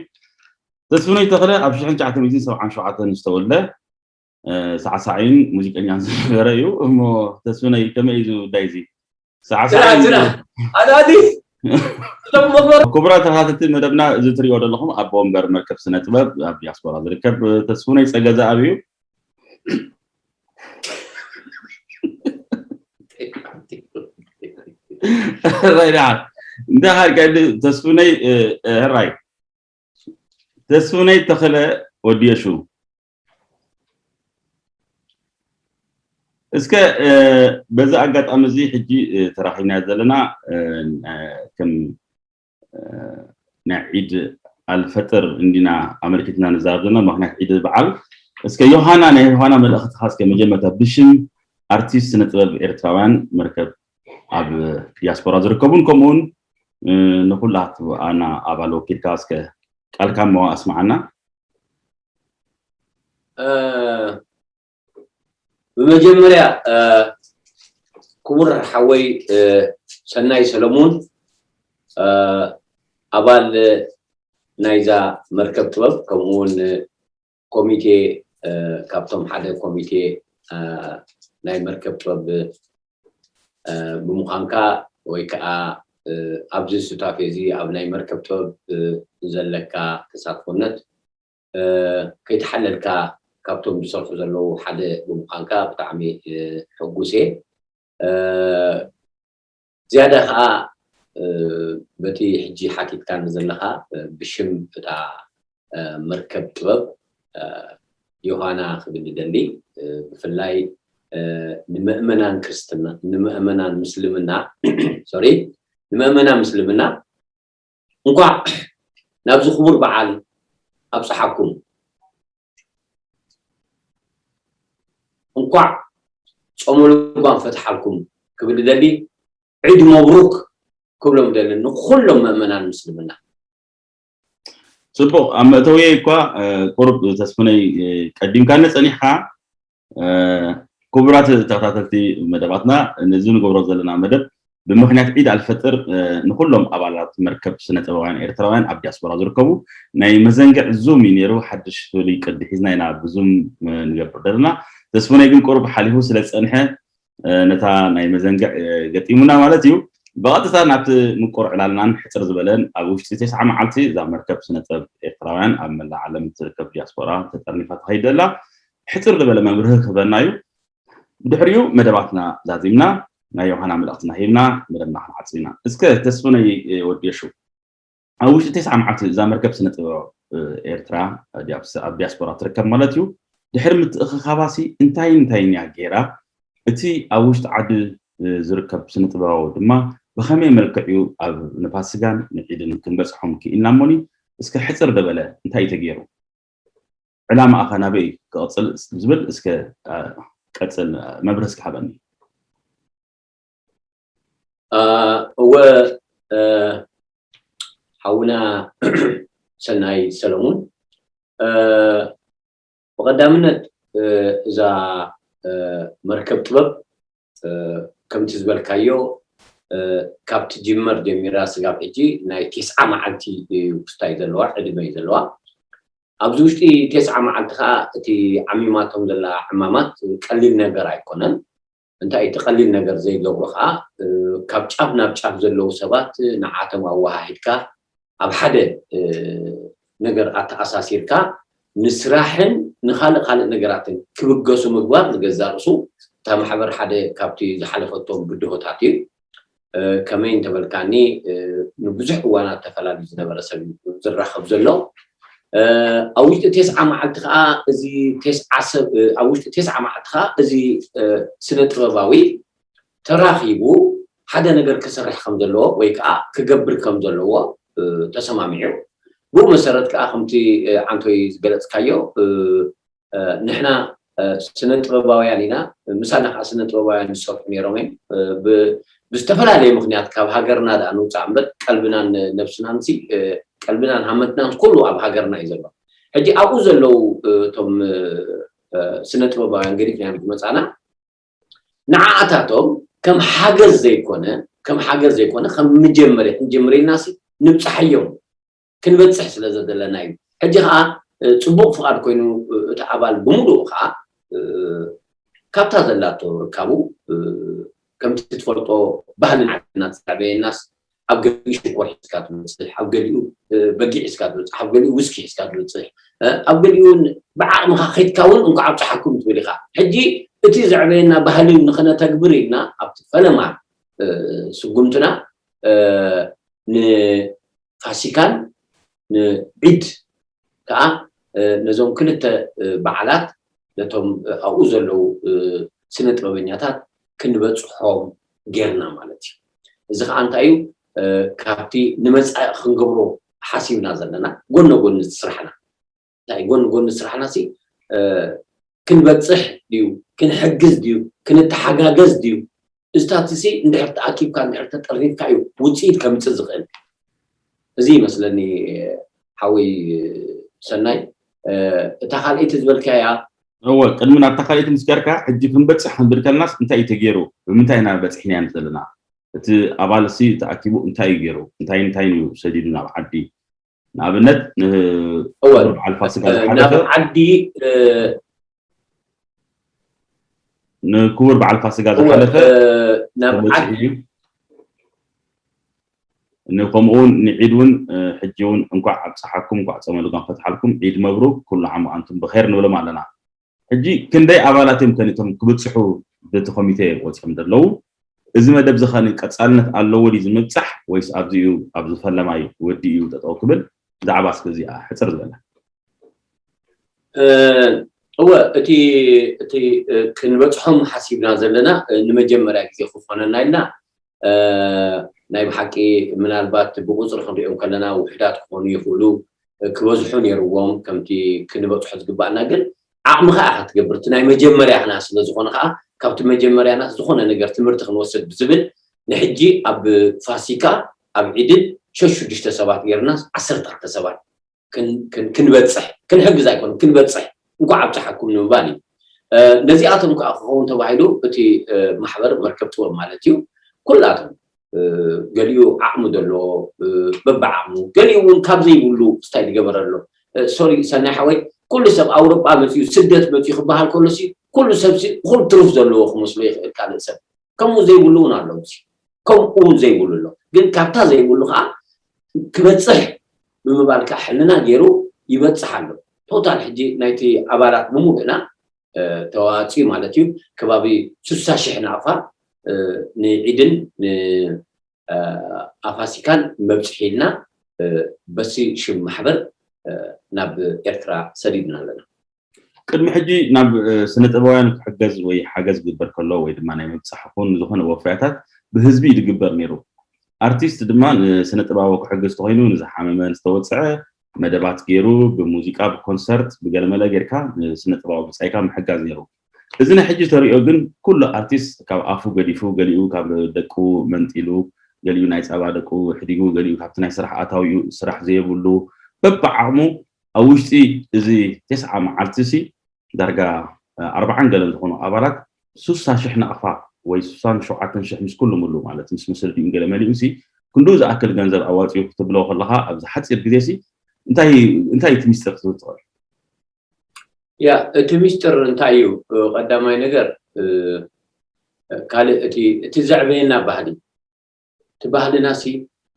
ተስፍሁነይ ተኽለ ኣብ ሽሕን ትሽዓተ ሚእትን ሰብዓን ሸውዓተን ዝተወልደ ሳዕሳዒን ሙዚቀኛን ዝነበረ እዩ። እሞ ተስፍሁነይ ከመይ እዩ እዚ ጉዳይ እዚ? ሳዕሳዒ ኣዳዲ ክቡራት ተኸታተልቲ መደብና፣ እዚ ትሪኦ ዘለኹም ኣቦ ወንበር መርከብ ስነ ጥበብ ኣብ ዲያስፖራ ዝርከብ ተስፉነይ ፀገዘኣብ እዩ። ሕራይ ደሓን እንዳ ሃልካ ተስፉነይ። ሕራይ ተስፉነይ ተኽለ ወዲ የሹ። እስከ በዚ ኣጋጣሚ እዚ ሕጂ ተራኺብና ዘለና ከም ናይ ዒድ ኣልፈጥር እንዲና ኣመልኪትና ንዛረብ ዘለና፣ ምክንያት ዒድ በዓል። እስከ ዮሃና፣ ናይ ዮሃና መልእኽትኻ እስከ መጀመርታ ብሽም ኣርቲስት ስነ ጥበብ ኤርትራውያን መርከብ ኣብ ዲያስፖራ ዝርከቡን ከምኡውን ንኩላትና ኣባል ወኪልካ እስከ ቃልካ እሞ ኣስምዓና። ብመጀመርያ ክቡር ሓወይ ሰናይ ሰለሙን ኣባል ናይዛ መርከብ ጥበብ ከምኡ እውን ኮሚቴ ካብቶም ሓደ ኮሚቴ ናይ መርከብ ጥበብ ብምዃንካ ወይ ከዓ ኣብዚ ሱታፌ እዚ ኣብ ናይ መርከብ ጥበብ ዘለካ ተሳትፎነት ከይተሓለልካ ካብቶም ዝሰርሑ ዘለዉ ሓደ ብምዃንካ ብጣዕሚ ሕጉስ እየ። ዝያዳ ከዓ በቲ ሕጂ ሓቲትካኒ ዘለኻ ብሽም እታ መርከብ ጥበብ ዮሃና ክብል ይደሊ። ብፍላይ ንምእመናን ክርስትና ንምእመናን ምስልምና ሶሪ ንምእመናን ምስልምና እንኳዕ ናብዚ ክቡር በዓል ኣብፀሓኩም፣ እንኳዕ ጾመ ልጓም ፈትሓልኩም ክብል ደሊ፣ ዒድ መብሩክ ክብሎም ደሊ ንኩሎም ምእመናን ምስልምና። ፅቡቅ፣ ኣብ መእተውየ እኳ ቁሩብ ተስፍነይ ቀዲምካኒ ፀኒሕካ። ክቡራት ተኸታተልቲ መደባትና፣ ነዚ ንገብሮ ዘለና መደብ ብምኽንያት ዒድ ኣልፈጥር ንኩሎም ኣባላት መርከብ ስነ ጥበባውያን ኤርትራውያን ኣብ ዲያስፖራ ዝርከቡ ናይ መዘንግዕ ዙም እዩ ነይሩ። ሓድሽ ፍሉይ ቅዲ ሒዝና ኢና ብዙም ንገብር ዘለና። ተስፍነይ ግን ቁሩብ ሓሊፉ ስለ ዝፀንሐ ነታ ናይ መዘንግዕ ገጢሙና ማለት እዩ። ብቐጥታ ናብቲ ምቁር ዕላልናን ሕፅር ዝበለን ኣብ ውሽጢ ተስዓ መዓልቲ እዛ መርከብ ስነ ጥበብ ኤርትራውያን ኣብ መላእ ዓለም ትርከብ ዲያስፖራ ተጠርኒፋ ተኸይድ ዘላ ሕፅር ዝበለ መብርሂ ክህበና እዩ። ብድሕሪኡ መደባትና ዛዚምና ናይ ዮሃና መልእኽትና ሂብና መደብና ክንዓጽብ ኢና። እስከ ተስፍነይ ወዲ የሹ፣ ኣብ ውሽጢ ተስዓ መዓልቲ እዛ መርከብ ስነ ጥበብ ኤርትራ ኣብ ዲያስፖራ ትርከብ ማለት እዩ። ድሕሪ ምትእኽኻባሲ እንታይ እንታይን እያ ገይራ? እቲ ኣብ ውሽጢ ዓዲ ዝርከብ ስነ ጥበባዊ ድማ ብኸመይ መልክዕ እዩ ኣብ ንፋሲካን ንዒድን ክንበፅሖም ክኢልና እሞኒ? እስከ ሕፅር ደበለ እንታይ እዩ ተገይሩ? ዕላማ ኣኻ ናበይ ክቕፅል ዝብል እስከ ቀፅል መብርህ እስከ ሃበኒ። እወ ሓውና ሰናይ ሰለሙን፣ ብቐዳምነት እዛ መርከብ ጥበብ ከምቲ ዝበልካዮ ካብ ትጅመር ጀሚራ ስጋብ ሕጂ ናይ ቴስዓ መዓልቲ እዩ ክስታይ ዘለዋ ዕድመ እዩ ዘለዋ። ኣብዚ ውሽጢ ቴስዓ መዓልቲ ከዓ እቲ ዓሚማቶም ዘላ ዕማማት ቀሊል ነገር ኣይኮነን። እንታይ እቲ ቀሊል ነገር ዘይገብሮ ከዓ ካብ ጫፍ ናብ ጫፍ ዘለዉ ሰባት ንዓቶም ኣወሃሂድካ ኣብ ሓደ ነገር ኣተኣሳሲርካ ንስራሕን ንካልእ ካልእ ነገራትን ክብገሱ ምግባር ዝገዛእ ርእሱ እታ ማሕበር ሓደ ካብቲ ዝሓለፈቶም ብድሆታት እዩ። ከመይ እንተበልካኒ ንብዙሕ እዋናት ተፈላልዩ ዝነበረ ሰብ እዩ ዝራኸብ ዘሎ። ኣብ ውሽጢ ቴስዓ መዓልቲ ከዓ እዚ ቴስዓ ሰብ ኣብ ውሽጢ ቴስዓ መዓልቲ ከዓ እዚ ስነ ጥበባዊ ተራኺቡ ሓደ ነገር ክሰርሕ ከም ዘለዎ ወይ ከዓ ክገብር ከም ዘለዎ ተሰማሚዑ። ብኡ መሰረት ከዓ ከምቲ ዓንቶይ ዝገለፅካዮ ንሕና ስነ ጥበባውያን ኢና። ምሳና ከዓ ስነ ጥበባውያን ዝሰርሑ ነይሮም እዮም። ብዝተፈላለየ ምክንያት ካብ ሃገርና ደኣ ንውፃእ እምበር ቀልብናን ነብስናን ቀልብናን ሃመትናን ኩሉ ኣብ ሃገርና እዩ ዘሎ። ሕጂ ኣብኡ ዘለዉ እቶም ስነ ጥበባውያን ገዲፍናዮም ዝመፃና ንዓኣታቶም ከም ሓገዝ ዘይኮነ ከም ሓገዝ ዘይኮነ ከም መጀመርያ ክንጀምር ኢልና ንብፅሓዮም ክንበፅሕ ስለ ዘደለና እዩ። ሕጂ ከዓ ፅቡቅ ፍቃድ ኮይኑ እቲ ኣባል ብምሉኡ ከዓ ካብታ ዘላቶ ርካቡ ከምቲ ትፈልጦ ባህልን ዓድና ዝዓበየናስ ኣብ ገሊኡ ሽኮር ሒዝካ ትበፅሕ፣ ኣብ ገሊኡ በጊዕ ሒዝካ ትበፅሕ፣ ኣብ ገሊኡ ውስኪ ሒዝካ ትበፅሕ፣ ኣብ ገሊኡ እውን ብዓቕምካ ከይድካ እውን እንኳዕ ኣብፀሓኩም ትብል ኢካ። ሕጂ እቲ ዘዕበየና ባህሊ ንክነተግብር ኢልና ኣብቲ ፈለማ ስጉምትና ንፋሲካን ንዒድ ከዓ ነዞም ክልተ በዓላት ነቶም ኣብኡ ዘለዉ ስነ ጥበበኛታት ክንበፅሖም ጌርና ማለት እዩ። እዚ ከዓ እንታይ እዩ? ካብቲ ንመፃኢ ክንገብሮ ሓሲብና ዘለና ጎን ንጎን እቲ ስራሕና እንታይ ጎን ጎን ስራሕና ሲ ክንበፅሕ ድዩ ክንሕግዝ ድዩ ክንተሓጋገዝ ድዩ እዝታት ሲ እንድሕር ተኣኪብካ እንድሕር ተጠርኒፍካ እዩ ውፅኢት ከምፅእ ዝኽእል። እዚ ይመስለኒ ሓወይ ሰናይ። እታ ካልኣይቲ ዝበልካያ እወ ቅድሚ ናብታ ካልኣይቲ ምስ ገርካ ሕጂ ክንበፅሕ ክንብል ከለናስ እንታይ እዩ ተገይሩ ብምንታይ ኢና በፂሕናያ ዘለና እቲ ኣባል ሲ ተኣኪቡ እንታይ እዩ ገይሩ እንታይ እንታይ እዩ ሰዲዱ ናብ ዓዲ ንኣብነት ንበዓል ፋሲካ ዝሓለፈ ናብ ዓዲ ንክቡር በዓል ፋሲጋ ዝሓለፈ ተበፂሑ እዩ። ከምኡ እውን ንዒድ እውን ሕጂ እውን እንኳዕ ኣብፀሓኩም፣ እንኳዕ ፆመ ልጓም ፈትሓልኩም፣ ዒድ መብሩክ፣ ኩሉ ዓም ኣንቱም ብኸይር ንብሎም ኣለና። ሕጂ ክንደይ ኣባላት እዮም ከኒቶም ክብፅሑ በቲ ኮሚቴ ወፂኦም ዘለዉ? እዚ መደብ እዚ ከ ቀፃልነት ኣለዎ ድዩ ዝምብፃሕ ወይስ ኣብዚኡ ኣብዚ ፈለማይ ወዲ እዩ ጠጠው ክብል? ብዛዕባ እስከ እዚኣ ሕፅር ዝበለ። እወ፣ እቲ እቲ ክንበፅሖም ሓሲብና ዘለና ንመጀመርያ ግዜ ክኾነና ኢልና ናይ ብሓቂ ምናልባት ብቁፅሪ ክንሪኦም ከለና ውሕዳት ክኾኑ ይኽእሉ፣ ክበዝሑ ነይርዎም ከምቲ ክንበፅሖ ዝግባኣና፣ ግን ዓቕሚ ከዓ ክትገብር እቲ ናይ መጀመርያና ስለዝኾነ ከዓ ካብቲ መጀመርያና ዝኾነ ነገር ትምህርቲ ክንወስድ ብዝብል ንሕጂ ኣብ ፋሲካ ኣብ ዒድን ሸሽዱሽተ ሰባት ጌርና ዓሰርተ ክልተ ሰባት ክንበፅሕ ክንሕግዝ ኣይኮነ ክንበፅሕ እንኳዕ ኣብፀሓኩም ንምባል እዩ። ነዚኣቶም ከዓ ክኸውን ተባሂሉ እቲ ማሕበር መርከብ ጥበብ ማለት እዩ ኩላቶም ገሊኡ ዓቕሚ ዘለዎ በብዓቕሙ፣ ገሊኡ እውን ካብ ዘይብሉ ስታይ ዝገበረ ኣሎ። ሶሪ ሰናይ ሓወይ፣ ኩሉ ሰብ ኣውሮጳ መፅዩ ስደት መፅዩ ክበሃል ከሎ ኩሉ ሰብ ኩሉ ትሩፍ ዘለዎ ክመስሎ ይኽእል ካልእ ሰብ። ከምኡ ዘይብሉ እውን ኣሎ፣ ከምኡ እውን ዘይብሉ ኣሎ። ግን ካብታ ዘይብሉ ከዓ ክበፅሕ ብምባል ከዓ ሕልና ገይሩ ይበፅሕ ኣሎ። ቶታል ሕጂ ናይቲ ኣባላት ብምሉእና ተዋፂኡ ማለት እዩ ከባቢ ስሳ ሽሕ ናቕፋ ንዒድን ንኣፋሲካን መብፅሒ ኢልና በሲ ሽም ማሕበር ናብ ኤርትራ ሰዲድና ኣለና። ቅድሚ ሕጂ ናብ ስነ ጥበባውያን ክሕገዝ ወይ ሓገዝ ክግበር ከሎ ወይ ድማ ናይ ምብፃሕ ኹን ዝኾነ ወፍያታት ብህዝቢ እዩ ዝግበር ነይሩ። ኣርቲስት ድማ ንስነ ጥበባዊ ክሕግዝ ተኮይኑ ንዝሓመመ ዝተወፅዐ መደባት ገይሩ ብሙዚቃ ብኮንሰርት ብገለመለ ጌርካ ንስነ ጥበባዊ ብፃይካ ምሕጋዝ ነይሩ። እዚ ናይ ሕጂ ተሪኦ ግን ኩሉ ኣርቲስት ካብ ኣፉ ገዲፉ፣ ገሊኡ ካብ ደቁ መንጢሉ፣ ገሊኡ ናይ ፃባ ደቁ ሕዲጉ፣ ገሊኡ ካብቲ ናይ ስራሕ ኣታዊኡ ስራሕ ዘየብሉ በብዓቕሙ ኣብ ውሽጢ እዚ ተስዓ መዓልቲ ሲ ዳርጋ ኣርባዓን ገለን ዝኾኑ ኣባላት ሱሳ ሽሕ ናቕፋ ወይ ሱሳን ሸውዓተን ሽሕ ምስ ኩሉ ምሉ ማለት ምስ መስረዲኡን ገለ መሊኡ ሲ ክንዱ ዝኣክል ገንዘብ ኣዋፂኡ ክትብሎ ከለካ ኣብዚ ሓፂር ግዜ ሲ እንታይ እንታይ እቲ ሚስጥር ክትብል ትኽእል? ያ እቲ ሚስጥር እንታይ እዩ? ቀዳማይ ነገር ካልእ እቲ እቲ ዘዕበየና ባህሊ እቲ ባህልና ሲ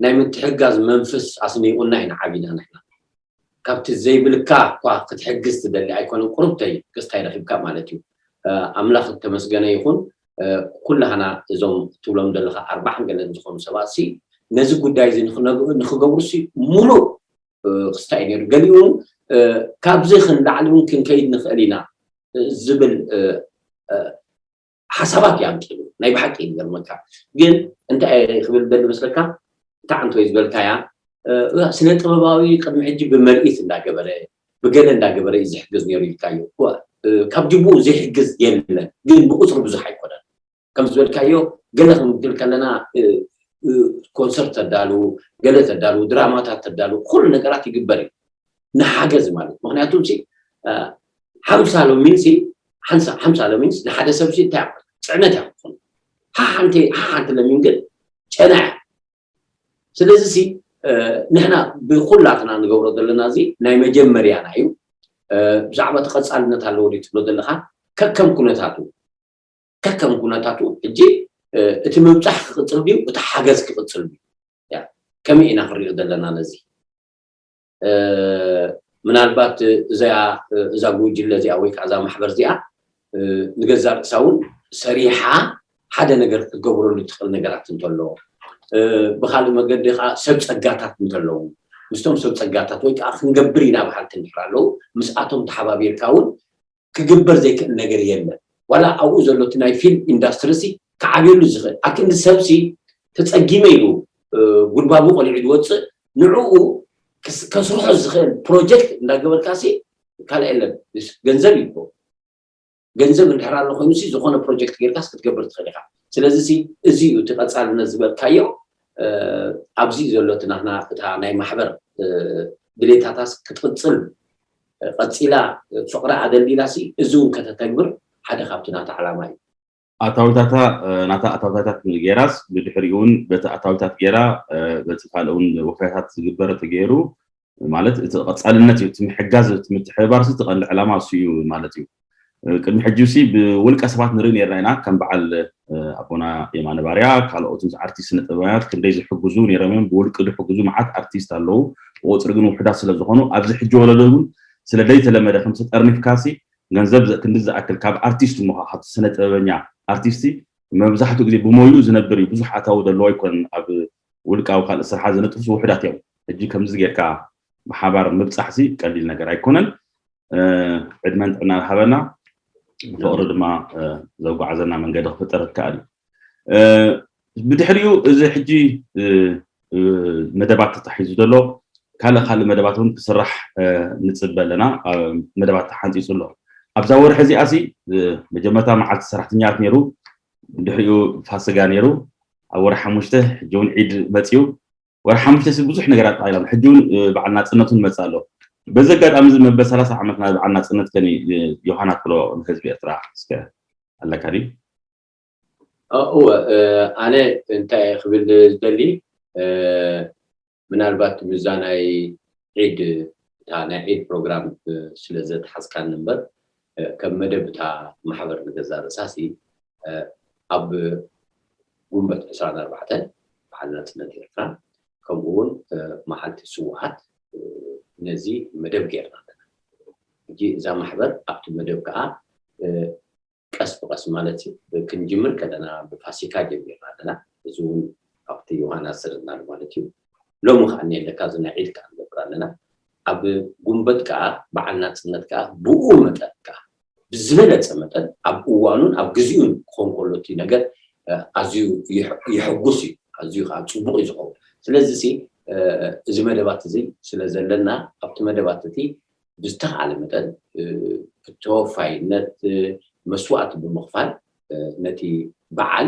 ናይ ምትሕጋዝ መንፍስ ኣስኒቑና ኢና ዓቢና ንሕና። ካብቲ ዘይብልካ እኳ ክትሕግዝ ትደሊ ኣይኮነን ቁሩብ ተይ ክስታይ ረኺብካ ማለት እዩ። ኣምላኽ እተመስገነ ይኹን። ኩላህና እዞም ትብሎም ዘለኻ ኣርባዕን ገለን ዝኾኑ ሰባት ሲ ነዚ ጉዳይ እዚ ንኽነግ- ንኽገብሩ ሲ ሙሉእ ክስታይ ነይሩ። ገሊኡ እውን ካብዚ ክንላዕሊ እውን ክንከይድ ንኽእል ኢና ዝብል ሓሳባት እዩ ኣምፂሉ። ናይ ብሓቂ እዩ ዝገርመካ። ግን እንታይ ክብል ደሊ መስለካ? እታ ዓንተወይ ዝበልካያ ስነ ጥበባዊ ቅድሚ ሕጂ ብመርኢት እንዳገበረ ብገለ እንዳገበረ እዩ ዝሕግዝ ነይሩ ኢልካዮ። ካብ ጅቡኡ ዘይሕግዝ የለን፣ ግን ብቁፅሪ ብዙሕ ኣይኮነን። ከም ዝበልካዮ ገለ ክንብል ከለና ኮንሰርት ተዳሉ፣ ገለ ተዳሉ፣ ድራማታት ተዳሉ፣ ኩሉ ነገራት ይግበር እዩ ንሓገዝ ማለት። ምክንያቱ ሓምሳ ሎሚን ሓምሳ ሎሚንስ ንሓደ ሰብ እንታይ ፅዕነት እያ ክትኾኑ ሓሓንቲ ሓሓንቲ ለሚን ግን ጨና እያ። ስለዚ ንሕና ብኩላትና ንገብሮ ዘለና እዚ ናይ መጀመርያና እዩ። ብዛዕባ እቲ ቀፃልነት ኣለዎ ድዩ ትብሎ ዘለካ ከከም ኩነታቱ ከከም ኩነታቱ ሕጂ እቲ ምብፃሕ ክቅፅል ድዩ እቲ ሓገዝ ክቅፅል ድዩ? ከመይ ኢና ክንሪኦ ዘለና ነዚ? ምናልባት እዛ እዛ ጉጅለ እዚኣ ወይ ከዓ እዛ ማሕበር እዚኣ ንገዛ ርእሳ እውን ሰሪሓ ሓደ ነገር ክትገብረሉ ትኽእል ነገራት እንተሎ ብካልእ መገዲ ከዓ ሰብ ፀጋታት እንተለዉ ምስቶም ሰብ ፀጋታት ወይ ከዓ ክንገብር ኢና በሃልቲ እንድሕር ኣለዉ ምስኣቶም ተሓባቢርካ እውን ክግበር ዘይክእል ነገር የለን። ዋላ ኣብኡ ዘሎ እቲ ናይ ፊልም ኢንዳስትሪ ሲ ክዓብየሉ ዝኽእል ኣክንዲ ሰብ ሲ ተፀጊመ ኢሉ ጉልባቡ ቆሊዑ ዝወፅእ ንዕኡ ከስርሖ ዝኽእል ፕሮጀክት እንዳገበርካ ሲ ካልእ የለን። ገንዘብ ይኮ ገንዘብ እንድሕር ኣሎ ኮይኑ ሲ ዝኾነ ፕሮጀክት ጌርካስ ክትገብር ትኽእል ኢኻ። ስለዚ ሲ እዚ እዩ እቲ ቀፃልነት ዝበልካዮ ኣብዚ ዘሎ እቲ ናትና እታ ናይ ማሕበር ድሌታታስ ክትቅፅል ቀፂላ ፍቕሪ ኣደልዲላ ሲ እዚ እውን ከተተግብር ሓደ ካብቲ ናታ ዓላማ እዩ። ኣታዊታታ ናታ ኣታዊታታት ገይራስ ብድሕሪኡ እውን በቲ ኣታዊታት ገይራ በቲ ካልእ እውን ወፍያታት ዝግበር ተገይሩ ማለት እቲ ቀፃልነት እዩ። እቲ ምሕጋዝ እቲ ምትሕብባር ሲ እቲ ቀንዲ ዕላማ እሱ እዩ ማለት እዩ። ቅድሚ ሕጂ ሲ ብውልቀ ሰባት ንርኢ ነርና ኢና፣ ከም በዓል ኣቦና የማነ ባርያ፣ ካልኦት ምስ ኣርቲስት ስነ ጥበባውያት ክንደይ ዝሕግዙ ነይሮም እዮም። ብውልቂ ዝሕግዙ መዓት ኣርቲስት ኣለዉ። ብቁፅሪ ግን ውሕዳት ስለ ዝኾኑ ኣብዚ ሕጂ ወለዶ እውን ስለ ዘይተለመደ ከምቲ ጠርኒፍካሲ ገንዘብ ክንዲ ዝኣክል ካብ ኣርቲስት ምዃ ካብቲ ስነ ጥበበኛ ኣርቲስቲ መብዛሕትኡ ግዜ ብሞይኡ ዝነብር እዩ። ብዙሕ ኣታዊ ዘለዎ ኣይኮነን። ኣብ ውልቃዊ ካልእ ስርሓ ዝነጥፉ ውሕዳት እዮም። ሕጂ ከምዚ ጌርካ ብሓባር ምብፃሕሲ ቀሊል ነገር ኣይኮነን። ዕድመን ጥዕና ሃበና፣ ፍቕሪ ድማ ዘጓዓዘና መንገዲ ክፍጠር ትከኣል እዩ። ብድሕሪኡ እዚ ሕጂ መደባት ተታሒዙ ዘሎ ካልእ ካልእ መደባት እውን ክስራሕ ንፅበ ኣለና። መደባት ተሓንፂፁ ኣሎ። ኣብዛ ወርሒ እዚኣ ሲ መጀመርታ መዓልቲ ሰራሕተኛት ነይሩ፣ ድሕሪኡ ፋስጋ ነይሩ፣ ኣብ ወርሒ ሓሙሽተ ሕጂ እውን ዒድ መፅዩ። ወርሒ ሓሙሽተ ሲ ብዙሕ ነገራት ጠቓሊሎም ሕጂ እውን በዓል ናፅነቱን መፅእ ኣሎ። በዚ ኣጋጣሚ እዚ መበል ሰላሳ ዓመትና በዓል ናፅነት ከኒ ዮሃና ክሎ ንህዝቢ ኤርትራ እስከ ኣለካ ድዩ? እወ፣ ኣነ እንታይ ክብል ዝደሊ፣ ምናልባት ምዛ ናይ ዒድ እታ ናይ ዒድ ፕሮግራም ስለ ዘትሓዝካኒ እምበር፣ ከም መደብ እታ ማሕበር ንገዛ ርእሳሲ ኣብ ጉንበት ዕስራን ኣርባዕተን በዓል ናፅነት ኤርትራ፣ ከምኡ እውን መዓልቲ ስውኣት ነዚ መደብ ጌርና ኣለና። ሕጂ እዛ ማሕበር ኣብቲ መደብ ከዓ ቀስ ብቐስ ማለት እዩ። ክንጅምር ከለና ብፋሲካ ጀሚርና ኣለና። እዚ እውን ኣብቲ ዮሃና ስርናል ማለት እዩ። ሎሚ ከዓ እኒአለካ እዚ ናይ ዒድ ከዓ ንገብር ኣለና። ኣብ ጉንበት ከዓ በዓል ናፅነት ከዓ ብኡ መጠን ከዓ ብዝበለፀ መጠን ኣብ እዋኑን ኣብ ግዜኡን ክኾን ከሎ እቲ ነገር ኣዝዩ የሐጉስ እዩ፣ ኣዝዩ ከዓ ፅቡቕ እዩ ዝኸውን። ስለዚ እዚ መደባት እዚ ስለ ዘለና ኣብቲ መደባት እቲ ብዝተኻለ መጠን ብተወፋይነት መስዋእቲ ብምኽፋል ነቲ በዓል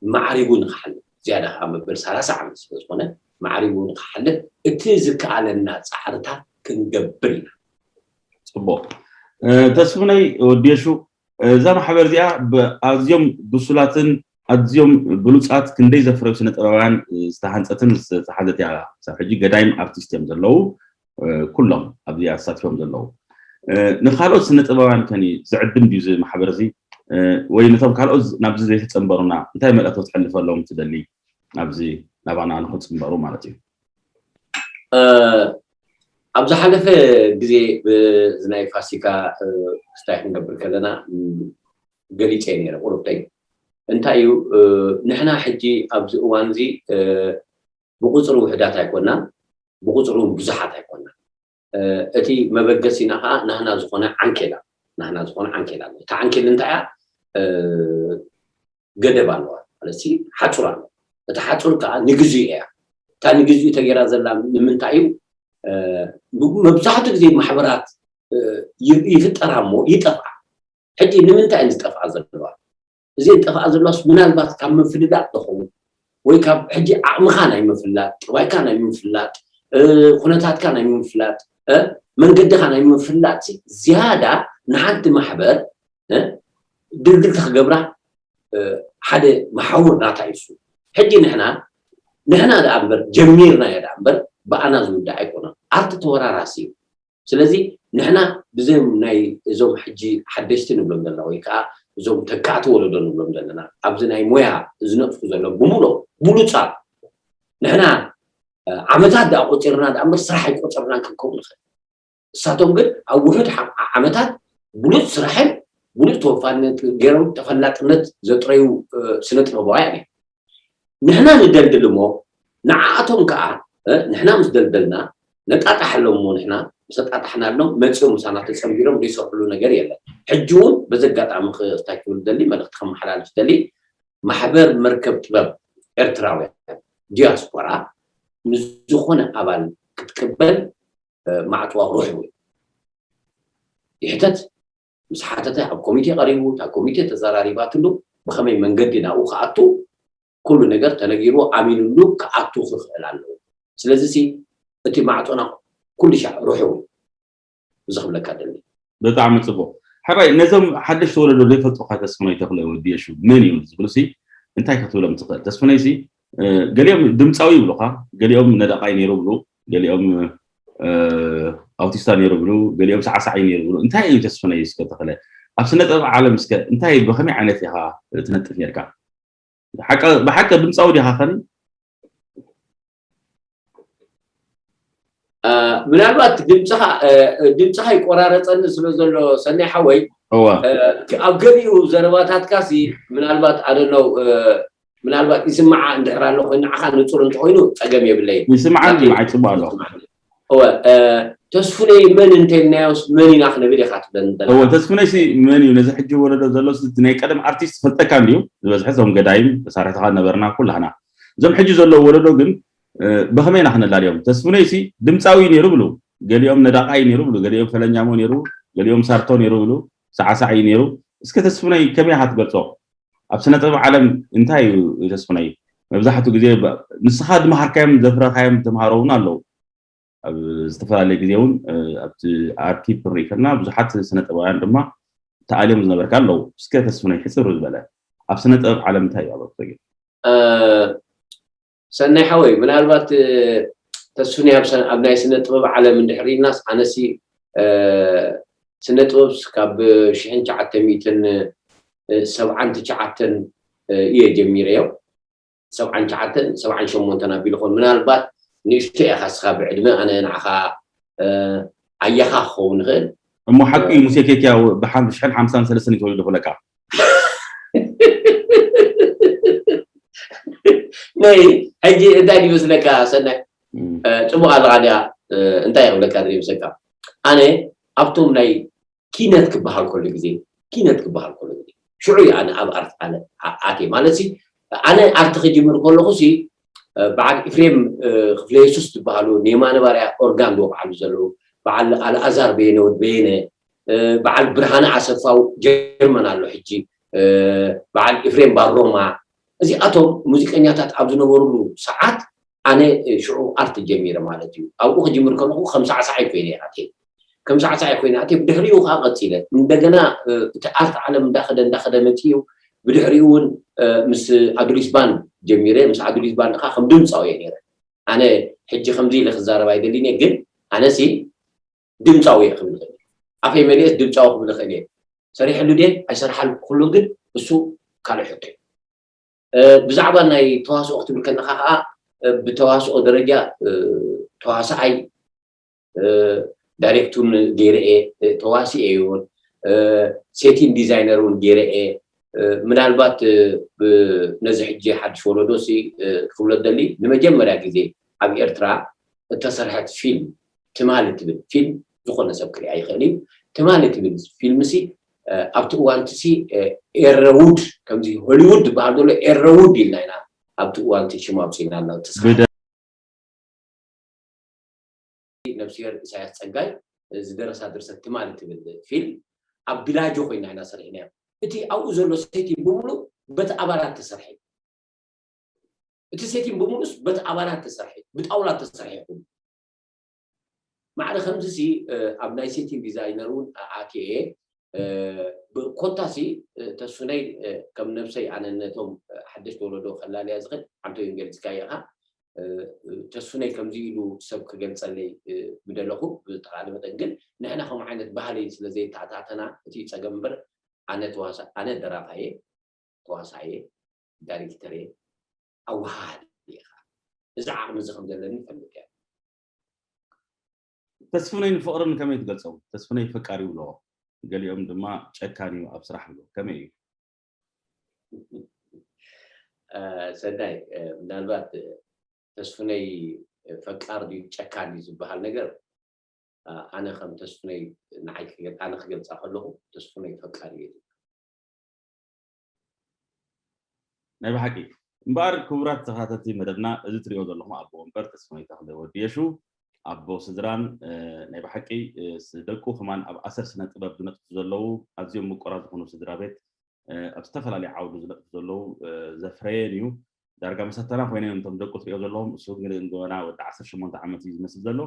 ማዕሪጉ ንክሓልፍ ዝያዳ ከዓ መበል ሰላሳ ዓመት ስለዝኾነ ማዕሪጉ ንክሓልፍ እቲ ዝከኣለና ፃዕርታት ክንገብር ኢና። ፅቡቕ። ተስፍነይ ወዲ የሹ፣ እዛ ማሕበር እዚኣ ኣዝዮም ብሱላትን ኣዝዮም ብሉፃት ክንደይ ዘፍረዩ ስነ ጥበባውያን ዝተሃንፀትን ዝተሓዘት እያ። ክሳብ ሕጂ ገዳይም ኣርቲስት እዮም ዘለዉ ኩሎም ኣብዚ ኣሳቲፎም ዘለዉ። ንካልኦት ስነ ጥበባውያን ከኒ ዝዕድም ድዩ እዚ ማሕበር እዚ? ወይ ነቶም ካልኦት ናብዚ ዘይተፀንበሩና እንታይ መልእክቲ ክትሕልፈሎም ትደሊ? ናብዚ ናባና ንክፅንበሩ ማለት እዩ። ኣብ ዝሓለፈ ግዜ ብዚ ናይ ፋሲካ ክስታይ ክንገብር ከለና ገሊፀ ነይረ ቁሩብተይ። እንታይ እዩ ንሕና ሕጂ ኣብዚ እዋን እዚ ብቁፅሪ ውሕዳት ኣይኮናን፣ ብቁፅሪ እውን ብዙሓት ኣይኮናን። እቲ መበገሲና ከዓ ናህና ዝኾነ ዓንኬላ ናህና ዝኾነ ዓንኬላ ኣሎ። እታ ዓንኬል እንታይ እያ? ገደብ ኣለዋ ማለት ሓፁር ኣሎ። እታ ሓፁር ከዓ ንግዚኡ እያ። እታ ንግዚኡ ተገይራ ዘላ ንምንታይ እዩ? መብዛሕትኡ ግዜ ማሕበራት ይፍጠራ እሞ ይጠፍኣ። ሕጂ ንምንታይ እየን ዝጠፍኣ ዘለዋ? እዚአን ዝጠፍኣ ዘለዋስ ምናልባት ካብ ምፍልላጥ ዝኸውን ወይ ካብ ሕጂ ዓቕምኻ ናይ ምፍላጥ፣ ጠባይካ ናይ ምፍላጥ፣ ኩነታትካ ናይ ምፍላጥ፣ መንገድኻ ናይ ምፍላጥ ዝያዳ ንሓንቲ ማሕበር ድልድልቲ ክገብራ ሓደ መሓውር ናታ እዩ። ሕጂ ንሕና ንሕና ደኣ እምበር ጀሚርናዮ ደኣ እምበር ብኣና ዝውዳእ ኣይኮነን። ኣርቲ ተወራራሲ እዩ። ስለዚ ንሕና ብዘም ናይ እዞም ሕጂ ሓደሽቲ ንብሎም ዘለና ወይ ከዓ እዞም ተካእቲ ወለዶ ንብሎም ዘለና ኣብዚ ናይ ሞያ ዝነጥፉ ዘለዉ ብምሎ ብሉፃት ንሕና ዓመታት ደኣ ቆፂርና ደኣ እምበር ስራሕ ኣይቆፀርናን ክንከውን ንኽእል። እሳቶም ግን ኣብ ውሑድ ዓመታት ብሉፅ ስራሕን ብሉፅ ተወፋይነት ገይሮም ተፈላጥነት ዘጥረዩ ስነ ጥበባውያን እዮም። ንሕና ንደልድል እሞ ንዓኣቶም ከዓ ንሕና ምስ ደልደልና ነጣጣሓሎም እሞ ንሕና ምስ ኣጣጣሕናሎም መፅኦም ምሳና ተፀንቢሮም ዘይሰርሕሉ ነገር የለን። ሕጂ እውን በዚ ኣጋጣሚ ክስታይ ክብል ደሊ መልእክቲ ከመሓላልፍ ደሊ ማሕበር መርከብ ጥበብ ኤርትራውያን ዲያስፖራ ንዝኾነ ኣባል ክትቅበል ማዕፅዋ ርሑው እዩ። ይሕተት ምስ ሓተተ ኣብ ኮሚቴ ቀሪቡ እታ ኮሚቴ ተዘራሪባትሉ ብኸመይ መንገዲ ናብኡ ክኣቱ ኩሉ ነገር ተነጊርዎ ኣሚኑሉ ክኣቱ ክኽእል ኣለዎ። ስለዚ ሲ እቲ ማዕፆና ኩሉ ሻዕ ርሑው እዩ። እዚ ክብለካ ደሊ። ብጣዕሚ ፅቡቅ። ሕራይ ነዞም ሓደሽቲ ወለዶ ዘይፈልጡካ ተስፍነይ ተኽለ ወዲ የሹ መን እዩ ዝብሉ ሲ እንታይ ክትብሎም ትኽእል? ተስፍነይ ሲ ገሊኦም ድምፃዊ ይብሉካ፣ ገሊኦም ነዳቃይ ነይሩ ብሉ፣ ገሊኦም ኣውቲስታ ነይሩ ብሉ፣ ገሊኦም ሳዕሳዒ ነይሩ ብሉ። እንታይ እዩ ተስፍነይ እስከ ተኽለ? ኣብ ስነ ጥበብ ዓለም እስከ እንታይ ብኸመይ ዓይነት ኢኻ ትነጥፍ ነርካ? ብሓቂ ድምፃዊ ዲኻ ኸን? ምናልባት ድምፅኻ ድምፅኻ ይቆራረፀኒ ስለ ዘሎ ሰናይ ሓወይ፣ ኣብ ገሊኡ ዘረባታትካ ሲ ምናልባት ኣደነው ምናልባት ይስማዓ እንድሕር ኣሎ ኮይኑ ንዓኻ ንፁር እንተኮይኑ ፀገም የብለይ። ይስማዓን ይስማዓይ ፅቡቅ ኣሎ። ተስፉነይ መን እንተልናዮስ መን ኢና ክንብል ኢኻ ትብለኒ ዘለኻ። ተስፉነይ ሲ መን እዩ? ነዚ ሕጂ ወለዶ ዘሎ ናይ ቀደም ኣርቲስት ፈልጠካ እንድዩ ዝበዝሐ እዞም ገዳይም ተሳርሕትኻ ነበርና ኩላህና። እዞም ሕጂ ዘለዉ ወለዶ ግን ብኸመይ ኢና ክነላልዮም? ተስፉነይ ሲ ድምፃዊ እዩ ነይሩ ብሉ፣ ገሊኦም ነዳቓይ ነይሩ ብሉ፣ ገሊኦም ፈለኛሞ ነይሩ፣ ገሊኦም ሳርቶ ነይሩ ብሉ፣ ሳዕሳዕ እዩ ነይሩ። እስከ ተስፉነይ ከመይ ኢኻ ትገልፆ? ኣብ ስነ ጥበብ ዓለም እንታይ እዩ ተስፉነይ? መብዛሕትኡ ግዜ ንስኻ ዝመሃርካዮም ዘፍረኻዮም ተምሃሮ እውን ኣለዉ። ኣብ ዝተፈላለየ ግዜ እውን ኣብቲ ኣርኪቭ ክንርኢ ከለና ብዙሓት ስነ ጥበባውያን ድማ ተኣልዮም ዝነበርካ ኣለዉ። እስከ ተስፉነይ ሕፅር ዝበለ ኣብ ስነ ጥበብ ዓለም እንታይ እዩ ኣበርክቶ ግን? ሰናይ ሓወይ ምናልባት ተስፉኒ ኣብ ናይ ስነ ጥበብ ዓለም እንድሕር ኢልናስ ኣነሲ ስነ ጥበብ ካብ ሽሕን ትሽዓተ ሚእትን ሰብዓን ትሽዓተን እየ ጀሚረዮ። ሰብዓን ትሽዓተን ሰብዓን ሸሞንተን ኣቢሉ ኾን ምናልባት ንእሽቶ ኢኻ ስኻ ብዕድመ ኣነ ንዓኻ ኣያኻ ክኸውን ይኽእል። እሞ ሓቂ እዩ ሙሴ ኬክያ ብሓምሳ ሓምሳን ሰለስተን እዩ ተወሊዱ ክብለካ። ናይ ሕጂ እንታይ ይመስለካ ሰናይ? ፅቡቅ ኣለካ ዲያ? እንታይ ክብለካ ዝብል ይመስለካ? ኣነ ኣብቶም ናይ ኪነት ክበሃል ከሎ ግዜ ኪነት ክበሃል ከሎ ግዜ ሽዑ እዩ ኣነ ኣብ ኣርት ኣነ ኣትየ ማለት ሲ ኣነ ኣርት ክጅምር ከለኹ ሲ በዓል ኢፍሬም ክፍለ የሱስ ዝበሃሉ ኔማ ነባርያ ኦርጋን ዝወቅዓሉ ዘለዉ በዓል ኣልኣዛር በየነ ወድ በየነ በዓል ብርሃነ ኣሰፋው ጀርመን ኣሎ ሕጂ በዓል ኢፍሬም ባሮማ እዚኣቶም ሙዚቀኛታት ኣብ ዝነበሩሉ ሰዓት ኣነ ሽዑ ኣርት ጀሚረ ማለት እዩ። ኣብኡ ክጅምር ከለኹ ከም ሳዕሳዓይ ኮይነ ኣትየ ከም ሳዕሳዓይ ኮይነ ኣትየ ብድሕሪኡ ከዓ ቀፂለ እንደገና እቲ ኣርት ዓለም እንዳኸደ እንዳኸደ መፅኡ ብድሕሪኡ እውን ምስ ኣዱሊስ ባንድ ጀሚረ ምስ ኣዱሊስ ባንድ ከዓ ከም ድምፃዊ እየ ነይረ። ኣነ ሕጂ ከምዚ ኢለ ክዛረብ ኣይደልን እየ ግን ኣነሲ ድምፃዊ እየ ክብል ይኽእል እየ። ኣፈይ መሊኤስ ድምፃዊ ክብል ይኽእል እየ። ሰሪሐሉ ድየ ኣይሰርሓሉ ክሉ ግን እሱ ካልእ ሕቶ እዩ። ብዛዕባ ናይ ተዋስኦ ክትብል ከለካ ከዓ ብተዋስኦ ደረጃ ተዋስኣይ ዳይሬክቱን ገይረ እየ ተዋሲኤ እውን ሴቲን ዲዛይነር እውን ገይረ እየ ምናልባት ነዚ ሕጂ ሓድሽ ወለዶ ክብሎ ደሊ ንመጀመርያ ግዜ ኣብ ኤርትራ እተሰርሐት ፊልም ትማሊ ትብል ፊልም ዝኾነ ሰብ ክሪኣ ይኽእል እዩ ትማሊ ትብል ፊልም ሲ ኣብቲ እዋንቲ ሲ ኤረውድ ከምዚ ሆሊውድ ዝበሃል ዘሎ ኤረውድ ኢልና ኢና ኣብቲ እዋንቲ ሽም ኣውፂእና ኣለና ነብስሄር ኢሳያስ ፀጋይ ዝደረሳ ድርሰት ትማሊ ትብል ፊልም ኣብ ቢላጆ ኮይና ኢና ሰሪሕናዮ። እቲ ኣብኡ ዘሎ ሴቲንግ ብምሉእ በቲ ኣባላት ተሰርሐ እዩ። እቲ ሴቲንግ ብምሉእስ በቲ ኣባላት ተሰርሐ እዩ። ብጣውላ ተሰርሐ ይኹን ማዕረ ከምዚ ሲ ኣብ ናይ ሴቲንግ ዲዛይነር እውን ኣትየ ኮታ ሲ ተስፍነይ ከም ነብሰይ ኣነ ነቶም ሓደሽቲ ወለዶ ከላልያ ዝኽእል ዓንተ ዮንጌል ዝካየኻ ተስፍነይ ከምዚ ኢሉ ሰብ ክገልፀለይ ምደለኹ ብዝተኻለ መጠን ግን ንሕና ከምኡ ዓይነት ባህሊ ስለ ዘይተኣታተና እቲ ጸገም እምበር ኣነ ተዋሳ ኣነ ደራፋየ ተዋሳየ ዳይሬክተር ኣወሃሃዲ ኢኻ እዚ ዓቕሚ እዚ ከም ዘለኒ ፈልጥ እያ ተስፍነይ ንፍቕርን ከመይ ትገልፆ ተስፍነይ ፈቃሪ ይብልዎ ገሊኦም ድማ ጨካን እዩ ኣብ ስራሕ ብሎ ከመይ እዩ ሰናይ ምናልባት ተስፍነይ ፈቃር ድዩ ጨካን ድዩ ዝበሃል ነገር ኣነ ከም ተስፍነይ ንዓይ ኣነ ክገልፃ ከለኹ ተስፍነይ ፈቃር እዩ ናይ ብሓቂ እምበኣር ክቡራት ተኸታተልቲ መደብና እዚ ትሪኦ ዘለኹም ኣቦ ወንበር ተስፋይ ተኽለ ወዲ የሹ ኣቦ ስድራን ናይ ብሓቂ ደቁ ከማን ኣብ ኣሰር ስነ ጥበብ ዝነጥፉ ዘለዉ ኣዝዮም ምቁራት ዝኾኑ ስድራ ቤት ኣብ ዝተፈላለዩ ዓውዱ ዝነጥፉ ዘለዉ ዘፍረየን እዩ ዳርጋ መሰተና ኮይነ እዮም እቶም ደቁ ትሪኦ ዘለኹም እሱ ግን ገና ወዲ ዓሰርተ ሸሞንተ ዓመት እዩ ዝመስል ዘሎ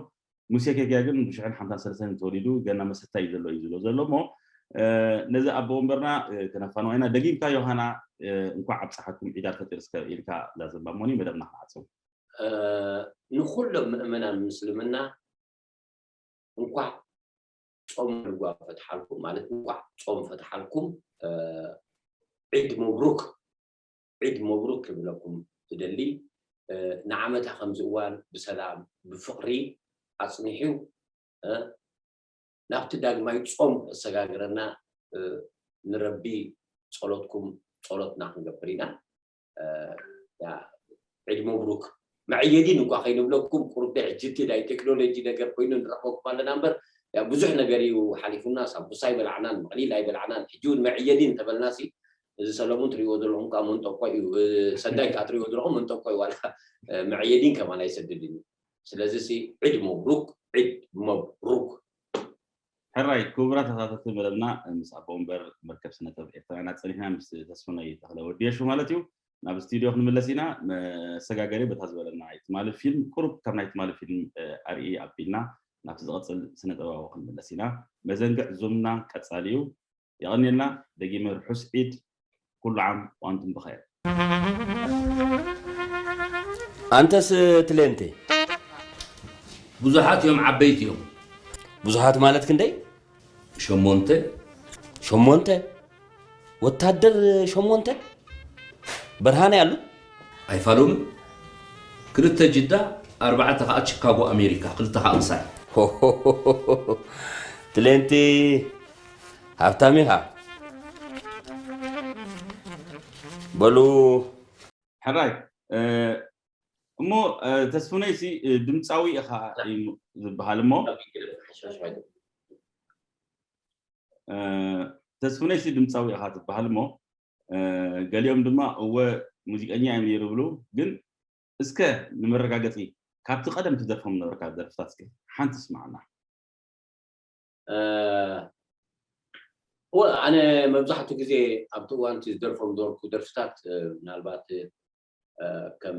ሙሴ ኬክያ ግን ብሽሕን ሓምሳን ሰለስተን ተወሊዱ ገና መሰታ እዩ ዘሎ እዩ ዝብሎ ዘሎ እሞ ነዚ ኣቦ ወንበርና ክነፋንዋ ኢና ደጊምካ ዮሃና እንኳዕ ኣብፀሓኩም ዒዳር ፈጢር እስከ ኢልካ እዛ ዘባሞኒ መደብና ክንዓፅው ንኩሎም ምእመናን ምስልምና እንኳዕ ጾም ልጓም ፈትሓልኩም፣ ማለት እንኳዕ ጾም ፈትሓልኩም። ዒድ መብሩክ፣ ዒድ መብሩክ ክብለኩም እደሊ። ንዓመታ ከምዚ እዋን ብሰላም ብፍቕሪ ኣጽኒሑ ናብቲ ዳግማይ ጾም ከሰጋግረና ንረቢ ጸሎትኩም ጸሎትና ክንገብር ኢና። ዒድ መብሩክ። መዕየዲን እኳ ከይንብለኩም ቁርብ ሕጂ እቲ ናይ ቴክኖሎጂ ነገር ኮይኑ ንረኽበኩም ኣለና እምበር፣ ብዙሕ ነገር እዩ ሓሊፉና። ሳምቡሳ ኣይበላዕናን፣ መቕሊል ኣይበላዕናን። ሕጂ እውን መዕየዲን እንተበልናሲ፣ እዚ ሰለሙን ትሪእዎ ዘለኹም ከዓ መንጠቆ እዩ። ሰናይ ከዓ ትሪእዎ ዘለኹም መንጠቆ እዩ። ዋላ መዕየዲን ከማን ኣይሰድድን እዩ። ስለዚ ሲ ዒድ መብሩክ፣ ዒድ መብሩክ። ሕራይ ክቡራት ተኸታተልቲ መደብና፣ ምስ ኣቦ ወንበር መርከብ ስነጥበብ ኤርትራና ጸኒሕና ምስ ተስፉነይ ተኽለ ወዲ የሹ ማለት እዩ። ናብ ስቱድዮ ክንምለስ ኢና። መሰጋገሪ በታ ዝበለና ናይ ትማሊ ፊልም ቁሩብ ካብ ናይ ትማሊ ፊልም ኣርኢ ኣቢልና ናብቲ ዝቐጽል ስነ ጥበባዊ ክንምለስ ኢና። መዘንግዕ ዙምና ቀጻሊ እዩ። የቐንየልና። ደጊመ ርሑስ ዒድ፣ ኩሉ ዓም ዋንቱም ብኸይር። ኣንተስ ትሌንቴ ብዙሓት እዮም፣ ዓበይቲ እዮም። ብዙሓት ማለት ክንደይ? ሸሞንተ ሸሞንተ ወታደር ሸሞንተ በርሃነ ኣሉ። ኣይፋሎምን። ክልተ ጅዳ፣ ኣርባዕተ ከዓ ቺካጎ ኣሜሪካ፣ ክልተ ከዓ ምሳይ። ትሌንቲ ሃብታም ኢኻ። በሉ ሕራይ እሞ ተስፉነይሲ ድምፃዊ ኢኻ እዩ ዝበሃል እሞ ተስፉነይሲ ድምፃዊ ኢኻ ዝበሃል እሞ ገሊኦም ድማ እወ ሙዚቀኛ እዮም ይብሉ። ግን እስከ ንመረጋገፂ ካብቲ ቀደም ትደርፎም ነበርካ ደርፍታት እስከ ሓንቲ ስማዕና። ኣነ መብዛሕትኡ ግዜ ኣብቲ እዋን እቲ ዝደርፎም ዝነበርኩ ደርፍታት ምናልባት ከም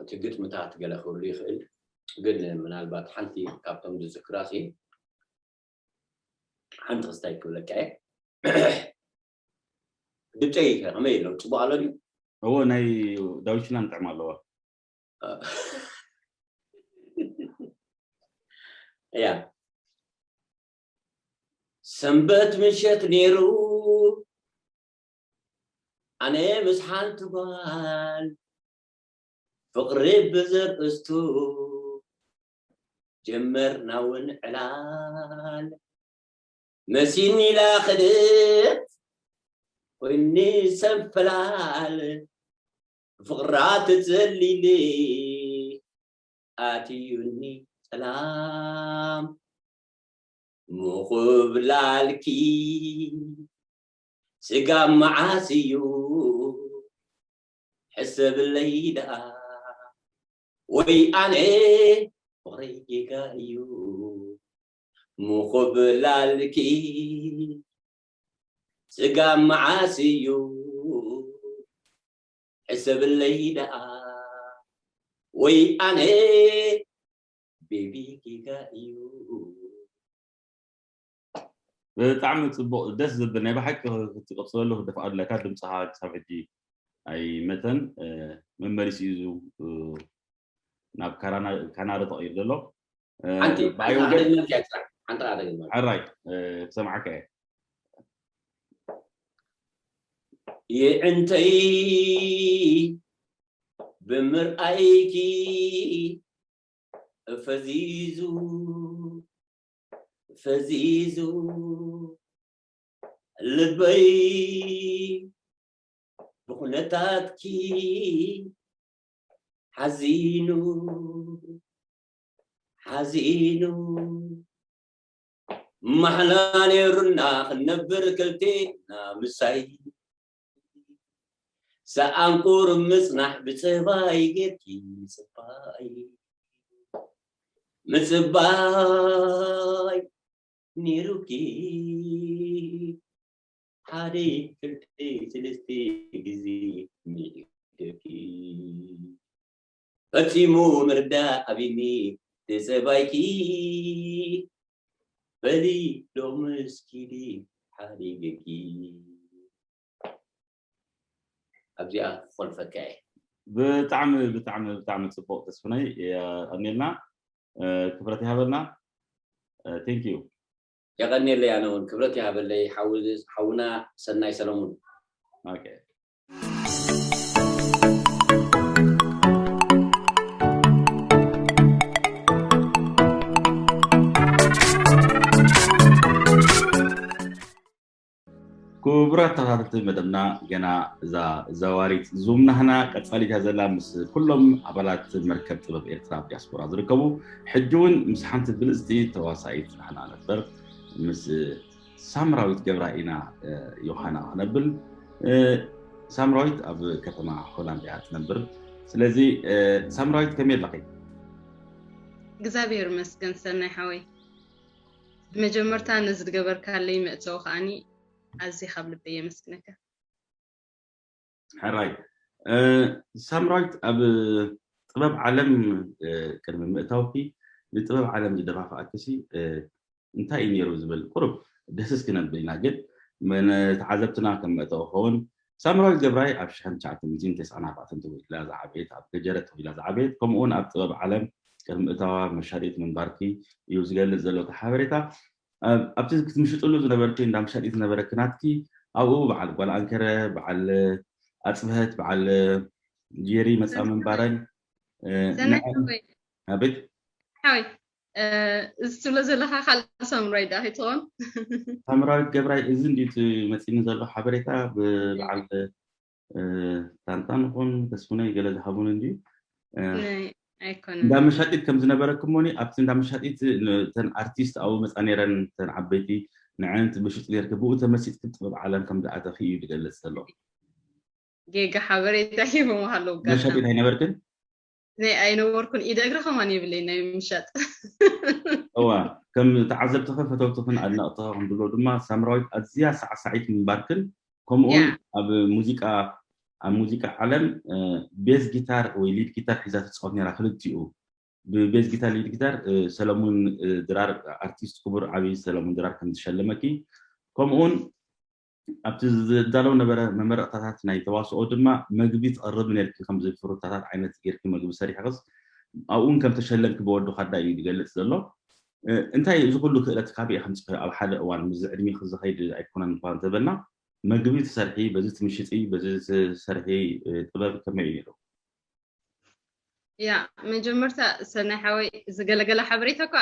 እቲ ግጥምታት ገለ ክህሉ ይኽእል፣ ግን ምናልባት ሓንቲ ካብቶም ዝዝክራሲ ሓንቲ ክስታይ ክብለካ እየ። ድምፀይ ከመይ ኣሎ? ፅቡቅ ኣሎ ድዩ? እዎ ናይ ዳዊት ሽላን ጥዕም ኣለዎ። እያ ሰንበት ምሸት ነይሩ ኣነ ምስ ሓንቲ ጓል ፍቕሪ ብዘርእስቱ ጀመርና እውን ዕላል መሲኒ ኢላ ክድት ኮይኒ ሰንፈላል ፍቕራ ትጽሊሊ ኣትዩኒ ሰላም ምኹብላልኪ ስጋብ መዓስ እዩ ሕሰብለይ ደኣ ወይ ኣነ ፍቕረይ ጌጋ እዩ ምኹብላልኪ ስጋብ መዓስ እዩ ሕሰብለይ ደኣ ወይ ኣነ ቤቢ ጌጋ እዩ። ብጣዕሚ ፅቡቅ ደስ ዝብል ናይ ብሓቂ ክትቅፅለሉ ክደፍኣለካ ድምፅኻ ክሳብ ሕጂ ኣይመተን መመሊሱ እዩ ናብ ካናዳ ተቐይሩ ዘሎ። ሓንቲ ሓንቲ ሓደ ግመልቲ ኣይትፅራሕ ሓንቲ ሓደ ግመልቲ። ሕራይ ክሰምዓካ እየ። የዕንተይ ብምርኣይኪ ፈዚዙ ፈዚዙ ልበይ ብኩነታትኪ ሓዚኑ ሓዚኑ ማሕላ ነይሩና ክንነብር ክልቴና ምሳይ ሰኣን ቁሩብ ምጽናሕ ብጽባይ ጌርኪ ምጽባይ ምጽባይ ነይሩኪ ሓደ ክልተ ሰለስተ ግዜ ሚሒደኪ ፈጺሙ ምርዳእ ኣቢኒ ተጸባይኪ በሊ ሎምስ ኪዲ ሓዲገኪ ኣብዚኣ ክኾልፈካ እየ። ብጣዕሚ ብጣዕሚ ብጣዕሚ ፅቡቅ ተስፍነይ የቀኒልና ክብረት ይሃበልና። Thank you. የቐንየለይ። ኣነ እውን ክብረት ይሃበለይ ሓውና ሰናይ ሰለሙን። ክቡራት ተኸታተልቲ መደብና፣ ገና እዛ ዘዋሪት ዙም ናህና ቀጻሊት እያ ዘላ፣ ምስ ኩሎም ኣባላት መርከብ ጥበብ ኤርትራ ኣብ ዲያስፖራ ዝርከቡ፣ ሕጂ እውን ምስ ሓንቲ ብልጽቲ ተዋሳኢት ናህና ነበር፣ ምስ ሳምራዊት ገብራ ኢና ዮሃና ክነብል። ሳምራዊት ኣብ ከተማ ሆላንድ እያ ትነብር። ስለዚ ሳምራዊት፣ ከመይ ኣለኺ? እግዚኣብሔር ይመስገን ሰናይ ሓወይ። ብመጀመርታ ነዚ ዝገበርካለይ መእተዊ ከዓኒ ኣዝየ ካብ ልበይ የመስግነካ። ሕራይ። ሳምራዊት፣ ኣብ ጥበብ ዓለም ቅድሚ ምእታውኪ፣ ንጥበብ ዓለም ዝደፋፍኣክሲ እንታይ እዩ ነይሩ ዝብል ቁሩብ ደስስ ክነብል ኢና። ግን ንተዓዘብትና ከም መእተዊ ክኸውን፣ ሳምራዊት ገብራይ ኣብ ሽሕን ትሽዓተ ሚእትን ተስዓን ኣርባዕተን ተወሊዳ ዝዓበየት፣ ኣብ ገጀረት ተወሊዳ ዝዓበየት፣ ከምኡ እውን ኣብ ጥበብ ዓለም ቅድሚ እታዋ መሻጢት ምንባርኪ እዩ ዝገልጽ ዘሎ እቲ ሓበሬታ። ኣብቲ ክትምሽጥሉ ዝነበርኪ እንዳ መሻጢት ዝነበረኪ ናትኪ፣ ኣብኡ በዓል ጓል ኣንከረ፣ በዓል ኣጽብሀት፣ በዓል ጄሪ መጻ ምንባረን። ኣቤት ሓወይ፣ እዚ ትብሎ ዘለካ ካልእ ሳምራዊት ዳ ኣይትኾን? ሳምራዊት ገብራይ፣ እዚ እንዲ መፂኒ ዘሎ ሓበሬታ ብበዓል ታንታን ይኹን ተስፉነይ ገለ ዝሃቡን እንድዩ። ኣይኮነን። እንዳ መሻጢት ከም ዝነበረኪ እሞኒ፣ ኣብቲ እንዳ መሻጢት እተን ኣርቲስት ኣብኡ መፃ ነይረን፣ እተን ዓበይቲ፣ ንዐን ትምሽጢ ነይርኪ፣ ብኡ ተመሲጥኪ ጥበብ ዓለም ከም ዝኣተኺ እዩ ዝገልፅ ዘሎ። ጌጋ ሓበሬታ ሂቦም ኣለዉ። መሻጢት ኣይነበርክን? ናይ ኣይነበርኩን፣ ኢደ እግሪ ከማን የብለይ ናይ ምሻጥ። እዋ፣ ከም ተዓዘብትኽን ፈተውትኽን ኣድነቕትኽን ክንብሎ ድማ፣ ሳምራዊት ኣዝያ ሳዕሳዒት ምንባርክን፣ ከምኡውን ኣብ ሙዚቃ፣ ኣብ ሙዚቃ ዓለም ቤዝ ጊታር ወይ ሊድ ጊታር ሒዛ ትፃወት ነይራ። ክልቲኡ ብቤዝ ጊታር፣ ሊድ ጊታር ሰለሙን ድራር፣ ኣርቲስት ክቡር ዓብዪ ሰለሙን ድራር ከም ዝሸለመኪ፣ ከምኡውን ኣብቲ ዝዳለው ነበረ መመረቕታታት ናይ ተዋስኦ ድማ መግቢ ትቐርብ ነርኪ፣ ከምዚ ፍሩታታት ዓይነት ጌርኪ መግቢ ሰሪሕኽስ ኣብኡን ከም ተሸለምኪ ብወዱ ካዳ እዩ ዝገልጽ ዘሎ። እንታይ እዚ ኩሉ ክእለት ካበይ ከምጽ ኣብ ሓደ እዋን ምስ ዕድሜ ክዝኸይድ ኣይኮነን እኳ እንተበልና፣ መግቢ ትሰርሒ፣ በዚ ትምሽጢ፣ በዚ ትሰርሒ ጥበብ ከመይ እዩ ነይሩ? ያ መጀመርታ ሰናይ ሓወይ፣ ዝገለገለ ሓበሬታ እኳ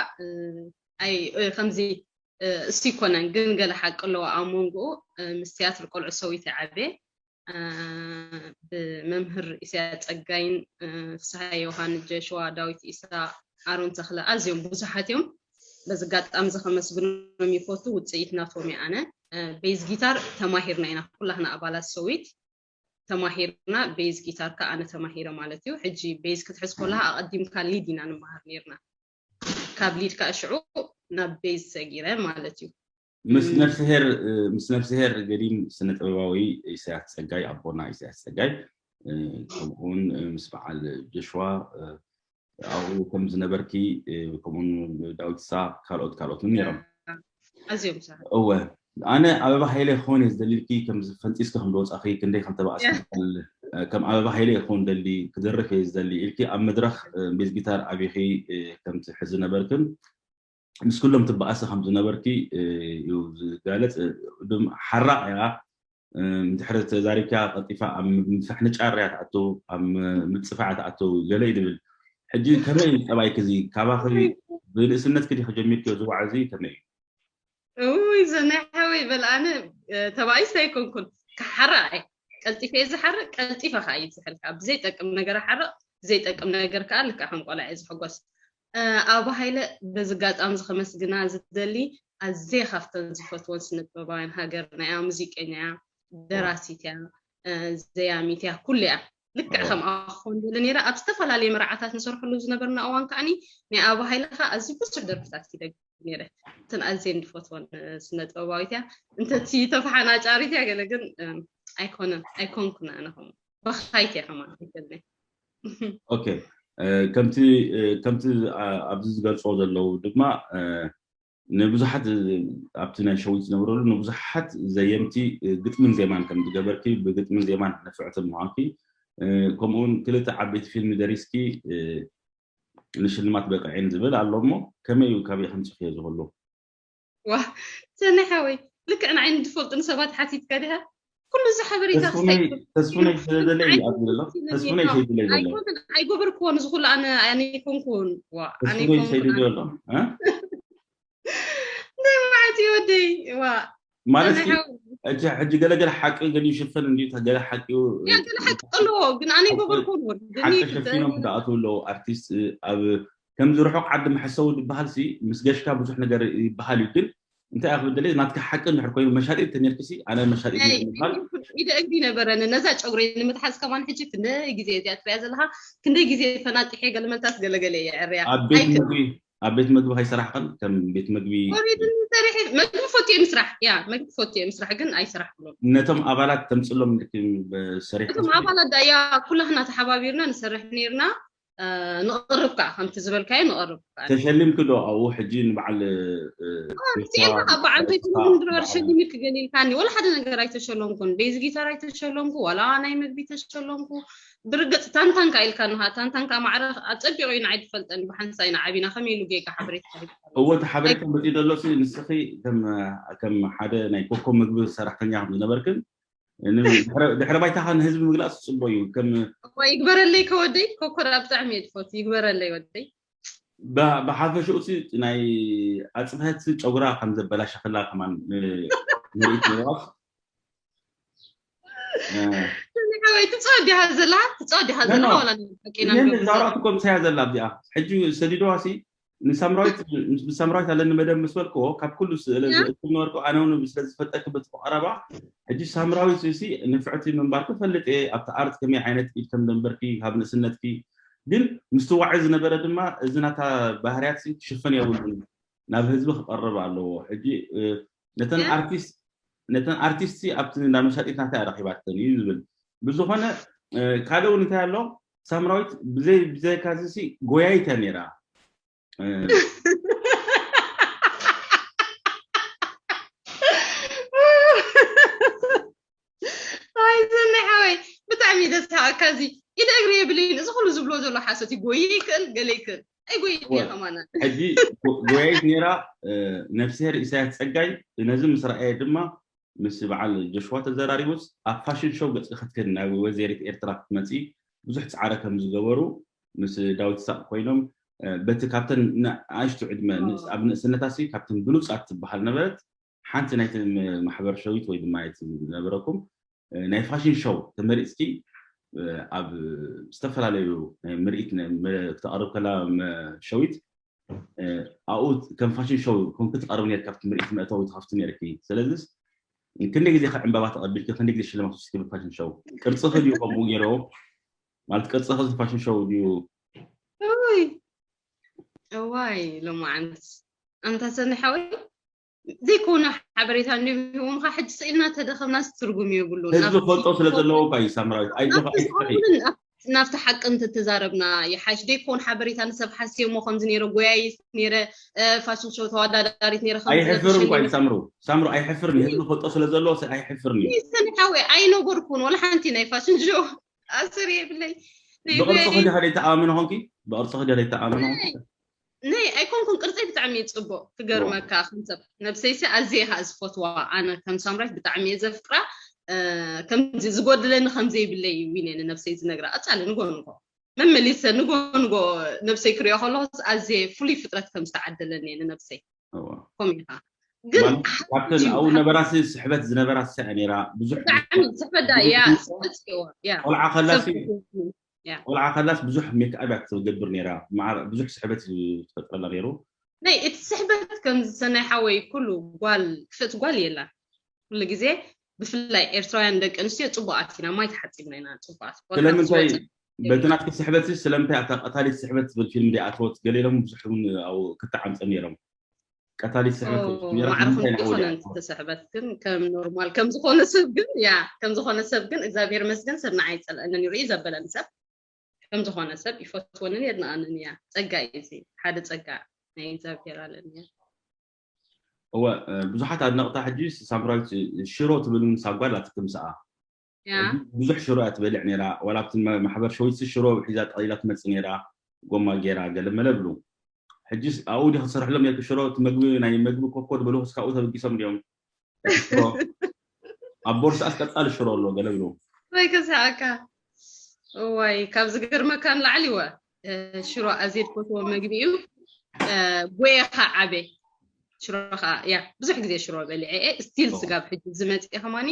ኣይ ከምዚ እሱ ይኮነን፣ ግን ገለ ሓቂ ኣለዎ ኣብ መንጎኡ። ምስ ትያትር ቆልዑ ሰዊት ዓቤ፣ ብመምህር ኢሳያ ጸጋይን፣ ፍስሃ ዮሃን፣ ጀሽዋ፣ ዳዊት ኢሳ፣ ኣሮን ተኽለ፣ ኣዝዮም ብዙሓት እዮም። በዚ ኣጋጣሚ እዚ ከመስግኖም ይፈቱ። ውፅኢት ናቶም እየ ኣነ። ቤዝ ጊታር ተማሂርና ኢና ኩላህና ኣባላት ሰዊት ተማሂርና፣ ቤዝ ጊታር ከ ኣነ ተማሂረ ማለት እዩ። ሕጂ ቤዝ ክትሕዝ ከለካ ኣቐዲምካ ሊድ ኢና ንመሃር ነይርና። ካብ ሊድ ከኣ ሽዑ ናብ ቤዝ ሰጊረ ማለት እዩ። ምስ ነፍስሄር ምስ ነፍስሄር ገዲም ስነ ጥበባዊ ኢሳያስ ጸጋይ፣ ኣቦና ኢሳያስ ጸጋይ፣ ከምኡውን ምስ በዓል ጆሽዋ ኣብኡ ከም ዝነበርኪ፣ ከምኡውን ዳዊት ሳ፣ ካልኦት ካልኦትን ነይሮም። ኣዝዮም ብዙሓት። እወ፣ ኣነ ኣበባ ሃይለ ክኸውን እየ ዝደሊ ኢልኪ፣ ከም ፈንጢስኪ ከም ዝወጻኺ፣ ክንደይ ከም ተባእሲ፣ ከም ኣበባ ሃይለ ክኸውን ደሊ፣ ክደርፍ እየ ዝደሊ ኢልኪ ኣብ መድረኽ ቤዝ ጊታር ኣቢኺ ከም ትሕዚ ነበርክን ምስ ኩሎም ትበኣሲ ከም ዝነበርኪ እዩ ዝጋለጽ። ድም ሓራቕ እያ። እንድሕሪ ተዛሪብካ ቀልጢፋ ኣብ ምፍሕንጫር እያ ትኣቱ፣ ኣብ ምጽፋዕ እያ ትኣቱ ገለ እዩ ድብል። ሕጂ ከመይ እዩ ጠባይኪ? እዚ ካባኺ ብንእስነትኪ ዲኺ ጀሚርክዮ እዚ ዋዕ እዚ ከመይ እዩ? እውይ ዘናይ ሓወይ በል፣ ኣነ ተባኢስ ኣይኮንኩን፣ ክሓርቕ እየ። ቀልጢፈ እየ ዝሓርቕ፣ ቀልጢፈ ከዓ እዩ ዝሕልካ። ብዘይጠቅም ነገር ሓርቕ፣ ብዘይጠቅም ነገር ከዓ ልክዕ ከም ቆልዓ እየ ዝሕጎስ። ኣበባ ሃይለ በዚ ኣጋጣሚ እዚ ከመስግና ዝደሊ፣ ኣዝየ ካብተን ዝፈትወን ስነ ጥበባውያን ሃገርና እያ። ሙዚቀኛ እያ፣ ደራሲት እያ፣ ዘያሚት እያ፣ ኩሉ እያ። ልክዕ ከምኣ ክኸውን ደሊ ነይረ። ኣብ ዝተፈላለየ መርዓታት ንሰርሐሉ ዝነበርና እዋን ከዓኒ ናይ ኣበባ ሃይለ ከዓ ኣዝዩ ብዙሕ ደርፍታት ክደግ ነይረ። እተን ኣዝየን ዝፈትወን ስነ ጥበባዊት እያ። እንተቲ ተፈሓናጫሪት እያ ገለ ግን ኣይኮነን፣ ኣይኮንኩን ኣነ ከምኡ። በኻይት እያ ከማን ኣይኮነን። ኦኬ፣ ከምቲ ከምቲ ኣብዚ ዝገልጾ ዘለዉ ድማ ንብዙሓት ኣብቲ ናይ ሸዊት ዝነበረሉ ንብዙሓት ዘየምቲ ግጥምን ዜማን ከም ዝገበርኪ፣ ብግጥምን ዜማን ንፍዕቲ ምዃንኪ፣ ከምኡውን ክልተ ዓበይቲ ፊልሚ ደሪስኪ ንሽልማት በቅዕን ዝብል ኣሎ እሞ ከመይ እዩ ካበይ ከምፅኽዮ ዝኽሉ? ዋ ሰናይ ሓወይ፣ ልክዕ ንዓይ ንድፈልጡ ንሰባት ሓቲትካ ዲኻ? ኩሉ እዚ ሓበሬታ ክሳይ ተስፉነይ ስለደለ እዩ ኣብዚ ዘሎ። ተስፉነይ ሰይድለ ዘሎ። ኣይኮነን፣ ኣይገበርክዎን። እዚ ኩሉ ኣነ ኣነ ኣይኮንኩን። ዋ ኣነ ተስፉነይ ሰይድለ ዘሎ። እ? እንታይ ማለት እዩ ወደይ? ዋ ማለት ሰናይ ሓወይ፣ ሕጂ ሕጂ ገለገለ ሓቂ ገሊኡ ይሽፈን እንዲ ገለ ሓቂ እዩ። ያ ገለ ሓቂ ኣለዎ፣ ግን ኣነ ኣይገበርክዎን። ወዲ ሓቂ ሸፊኖም ዝኣትዉ ኣለዉ ኣርቲስት ኣብ ከምዚ ርሑቕ ዓዲ መሐሰዊ ዝበሃል ሲ ምስ ገሽካ ብዙሕ ነገር ይበሃል እዩ። ግን እንታይ ኣኽብል ደለ ናትካ ሓቂ እንድሕር ኮይኑ መሻጢ ተነርክሲ ኣነ መሻጢ ናይ ምባል ኢደ እግሪ ነበረኒ። ነዛ ጨጉረይ ንምትሓዝ ከማን ሕጂ ክንደይ ግዜ እዚኣ ትሪያ ዘለኻ፣ ክንደይ ግዜ ፈናጢሐ ገለመልታት ገለገለ እየ ዕርያ ኣብ ቤት ኣይክ- ምግቢ ኣብ ቤት ምግቢ ከይሰራሕኽን ከም ቤት ምግቢ ወሪድኒ ሰሪሐ መግቢ ፈትየ ምስራሕ ያ መግቢ ፈትየ ምስራሕ ግን ኣይሰራሕኩሎን። ነቶም ኣባላት ተምፅሎም ሰሪሕ እቶም ኣባላት ዳ ያ ኩላህና ተሓባቢርና ንሰርሕ ነርና። ንቕርብ ከዓ ከምቲ ዝበልካዮ ንቕርብ ከዓ ተሸሊምኪ ዶ ኣብኡ ሕጂ ንበዓል እ፣ ፂኤና ካብ በዓል ቤት ምንድረር ሸሊምኪ ገሊልካኒ። ወላ ሓደ ነገር ኣይተሸለምኩን። ቤዝ ጊታር ኣይተሸለምኩ፣ ዋላ ናይ መግቢ ተሸለምኩ። ብርግፅ ታንታንካ ኢልካ ንኻ ታንታንካ ማዕረ ኣፀቢቑ እዩ ንዓይ ዝፈልጠኒ። ብሓንሳእ ኢና ዓቢና ከመይ ኢሉ ጌጋ ሓበሬታ ሂብካ እዎ እቲ ሓበሬታ መፂኡ ዘሎ ሲ ንስኺ ከም ከም ሓደ ናይ ኮኮብ ምግቢ ሰራሕተኛ ከም ዝነበርክን ን- ድሕረ- ድሕረ ባይታኻ ንህዝቢ ምግላፅ ፅቡቅ እዩ ከም እዋ ይግበረለይ ከወደይ ኮኮር ኣብ ብጣዕሚ እየ ዝፈቱ። ይግበረለይ ወደይ። ብ- ብሓፈሽኡ ሲ ናይ ኣፅፍሀት ጨጉራ ከም ዘበላሸኽላ ከማን ን- ንርኢ ምርኣት ሓወይ ትፃወት ዲኻ ዘላ ትፃወት ዲኻ ዘላ ኖ፣ ዋላ ንበቂና ይህን ንገብር ዛውራትኩም ሰያ ዘላ ኣብዚኣ ሕጂ ሰዲዶዋ ሲ ንሳምራዊት ምስ ሳምራዊት ኣለኒ መደብ ምስ በልክዎ ካብ ኩሉ ስእለ ያ። ዝእክብ ነበርኩ ኣነ እውን ስለ ዝፈልጠኪ በቲ ቀረባ ሕጂ ሳምራዊት ሲ ንፍዕቲ ምንባርኪ ፈልጥ እየ ኣብቲ ኣርት ከመይ ዓይነት ኢድ ከም ዘንበርኪ ካብ ንእስነትኪ ግን ምስትዋዒ ዝነበረ ድማ እዚ ናታ ባህርያት ሲ ክሽፈን የብሉን ናብ ህዝቢ ክቐርብ ኣለዎ ሕጂ እ፣ ነተን ያ። ኣርቲስት ነተን ኣርቲስት ሲ ኣብቲ እንዳ መሻጢት ናታ እያ ረኺባተን እዩ ዝብል ብዝኾነ እ፣ ካልእ እውን እንታይ ኣሎ ሳምራዊት ብዘይ ብዘይካ እዚ ሲ ጎያይት እያ ነይራ እ፣ ኣይ ዘናይ ሓወይ ብጣዕሚ ደስ ሃኣካ። እዚ ኢደ እግሪ የብለይን። እዚ ኩሉ ዝብሎ ዘሎ ሓሶት እዩ። ጎየ ይክእል ገለ ይክእል ኣይጎየ እወ። ከማና ሕጂ ጎ- ጎያይት ነይራ እ፣ ነፍስሄር ኢሳያስ ፀጋይ ነዚ ምስ ረኣየ ድማ ምስ በዓል ጆሽዋ ተዘራሪቡስ ኣብ ፋሽን ሾው ገፅ ክትከድ ናብ ወዘሪት ኤርትራ ክትመፂ ብዙሕ ፃዕረ ከም ዝገበሩ ምስ ዳዊት ሳቅ ኮይኖም እ፣ በቲ ካብተን ንኣሽቱ ዕድመ ንእስ- ኣብ ንእስነታ ሲ ካብተን ብሉፃት ትበሃል ነበረት ሓንቲ ናይቲ ም- ማሕበር ሸዊት ወይ ድማ ናይቲ ዝነበረኩም እ፣ ናይ ፋሽን ሾው ተመሪፅኪ እ፣ ኣብ ዝተፈላለዩ ናይ ምርኢት ነ- መ- ክተቐርብ ከላ መ- ሸዊት እ፣ ኣብኡ ከም ፋሽን ሾው ኮንኪ ትቐርብ ነርኪ ካብቲ ምርኢት መእተዊ ትኸፍቲ ነርኪ ስለዚስ ክንደይ ግዜ ከ ዕምባባ ተቐቢልኪ ክንደይ ግዜ ሽልማት ወሲድኪ ብፋሽን ሾው ቅርፅኺ ድዩ ከምኡ ገይረዎ ማለት ቅርፅኺ ፋሽን ሾው ድዩ እዋይ እዋይ ሎማዓንት ኣንታ ሰኒ ሓወይ ዘይኮነ ሓበሬታ እንዲም ሂቦምካ ሕጂ ስኢልና ተደኸምናስ ትርጉም የብሉን ህዝቢ ናብቲ ፈልጦ ስለ ዘለዎ እኳ እዩ ሳምራዊት ኣይዞኻ ናብቲ ኣይትፍርሒ ዝኸውን ኣብቲ ናብቲ ሓቂ እንትትዛረብና ይሓሽ ደይኮን ሓበሬታ ንሰብ ሓስዮ እሞ ከምዚ ነይረ ጎያይት ነይረ እ፣ ፋሽን ሾው ተወዳዳሪት ነይረ ከምዚ ኣይሕፍርን እኳ እዩ ተሸሊመ ሳምሩ ሳምሩ ኣይሕፍርን እዩ ህዝቢ ፈልጦ ስለ ዘለዎ ሲ- ኣይሕፍርን እዩ ሰኒ ሓወይ ኣይነገርኩን ወላ ሓንቲ ናይ ፋሽን ሾው ኣስር የብለይ ናይ ብቅርፅኺ ጎያይት ዲኻ ዘይተኣማመኒ ኾንኪ ብቅርፅኺ ዲኻ ዘይተኣማመኒ ኾንኪ ናይ ኣይኮንኩን ቅርፀይ ብጣዕሚ እዩ ፅቡቅ ክገርመካ ከምሰብ ነብሰይሲ ኣዝየ ከዓ ዝፈትዋ ኣነ ከም ሳምራይት ብጣዕሚ እየ ዘፍቅራ እ፣ ከምዚ ዝጎድለኒ ከምዘይብለይ እዩ ዊነ ንነብሰይ ዝነግራ ቀፃሊ ንጎ ንጎ መመሊሰ ንጎ ንጎ ነብሰይ ክሪኦ ከለኩስ ኣዝየ ፍሉይ ፍጥረት ከም ዝተዓደለኒ እየ ንነብሰይ እዋ። ከምኡ ኢኻ ግን ማለት ሓንቲ ካብተን እዩ ኣብኡ ዝሓ- ነበራ ሲ- ስሕበት ዝነበራ ሲ እያ ነይራ ብዙሕ ብጣዕሚ ስሕበት ዳ እያ ስሕበት እዩ ያ ቆልዓ ከላ ሰብ ሲ ክብሉ ያ ቆልዓ ከላስ ብዙሕ ሜክኣብ እያ ትገብር ነይራ ማዕረ ብዙሕ ስሕበት እዩ ዝፈጥረላ ነይሩ ናይ እቲ ስሕበት ከም ዝሰናይ ሓወይ ኩሉ ጓል ክፍእቲ ጓል የላን ኩሉ ግዜ ብፍላይ ኤርትራውያን ደቂ ኣንስትዮ ፅቡቃት ኢና ማይ ተሓፂብና ኢና ፅቡቃት ቆልዓ ስለምንታይ ዝወፀ በቲ ናትኪ ስሕበት ሲ ስለምንታይ ኣብታ ቀታሊት ስሕበት ዝብል ፊልም ደይኣተወት ገሊሎም ብዙሕ እውን ኣብኡ ክተዓምፀ ነይሮም ቀታሊት ስሕበት ዝብል ፊልም ነይራ ማዕረ ንምንታይ ክንዲ ናብኡ ይኮነ ደይኣተወት ተስሕበት ግን ከም ኖርማል ከም ዝኾነ ሰብ ግን ያ ከም ዝኾነ ሰብ ግን እግዚኣብሔር መስገን ሰብ ንዓይ ይፀልአንን ይርኢ ዘበለን ሰብ ከም ዝኾነ ሰብ ይፈትወንን የድንኣንን እያ ጸጋ እዩ እዚ ሓደ ጸጋ ናይ እግዚኣብሔር ኣለኒ እያ እወ እ፣ ብዙሓት ኣድነቕታ ሕጂ ሳምራዊት እ፣ ሽሮ ትብል እውን ሳጓል ኣትክምስኣ ያ ብዙሕ ሽሮ እያ ትበልዕ ነይራ ዋላ ኣብቲ መ- ማሕበር ሸዊት ሽሮ ሒዛ ጠቕሊላ ትመፅእ ነይራ ጎማ ጌራ ገለ መለ ብሉ። ሕጂስ ኣብኡ ዲ ክትሰርሕሎም ነርኪ ሽሮ፣ እቲ መግቢ፣ ናይ መግቢ ኮኮ ዝበሉ እስካብኡ ተበጊሶም ድዮም? ሽሮ ኣብ ቦርሳስ ቀጻሊ ሽሮ ኣሎ ገለ ብሉ። ወይ ከስሓካ። እዋይ፣ ካብ ዝገርመካ ንላዕሊ ወ ሽሮ ኣዝየ ዝፈትዎ መግቢ እዩ። ጎየ ከዓ ዓበ ሽሮ ከዓ ያ ብዙሕ ግዜ ሽሮ በሊዐ እየ። ስቲል ስጋብ ሕጂ ዝመፅእ ከማኒ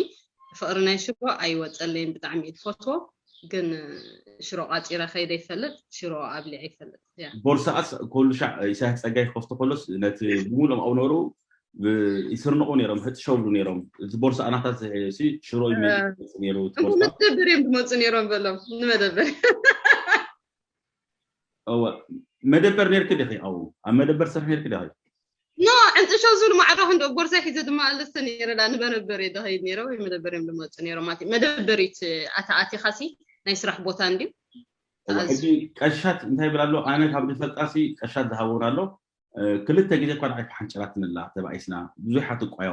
ፍቕሪ ናይ ሽሮ ኣይወፀለይን፣ ብጣዕሚ እየ ዝፈትዎ። ግን ሽሮ ቋፂረ ከይደ ይፈልጥ፣ ሽሮ ኣብሊዐ ይፈልጥ። ያ ቦርሳኣስ ኩሉ ሻዕ ኢሳያስ ጸጋይ ክኸፍቶ ከሎስ ነቲ ብምሉኦም ኣብኡ ነበሩ ይስርንቑ ነይሮም፣ ህጥሸው ይብሉ ነይሮም። እዚ ቦርሳ ኣናታት ሽሮ ይመጽእ ነይሩ። መደበር እዮም ዝመፁ ነይሮም በሎም ንመደበር። መደበር ነርክ ዲኺ? ኣብኡ ኣብ መደበር ትሰርሒ ነርክ ዲኺ? ኖ ዕንጥሸው ዝብል ማዕረ ክንዶ ቦርሳ ሒዘ ድማ ኣለስተ ነይረ ዳ ንመደበር እየ ዝኸይድ ነይረ ወይ መደበር እዮም ዝመፁ ነይሮም ማለት እዩ። መደበሪት ኣተኣቲኻሲ ናይ ስራሕ ቦታ እንድዩ። ሕጂ ቀሻት እንታይ ይብል ኣሎ? ኣነ ካብ ዝፈልጣሲ ቀሻት ዝሃበውን ኣሎ። ክልተ ግዜ እኳ ንዓይ ተሓንጭራትኒ ኣላ ተባኢስና ብዙሓት እቋዮ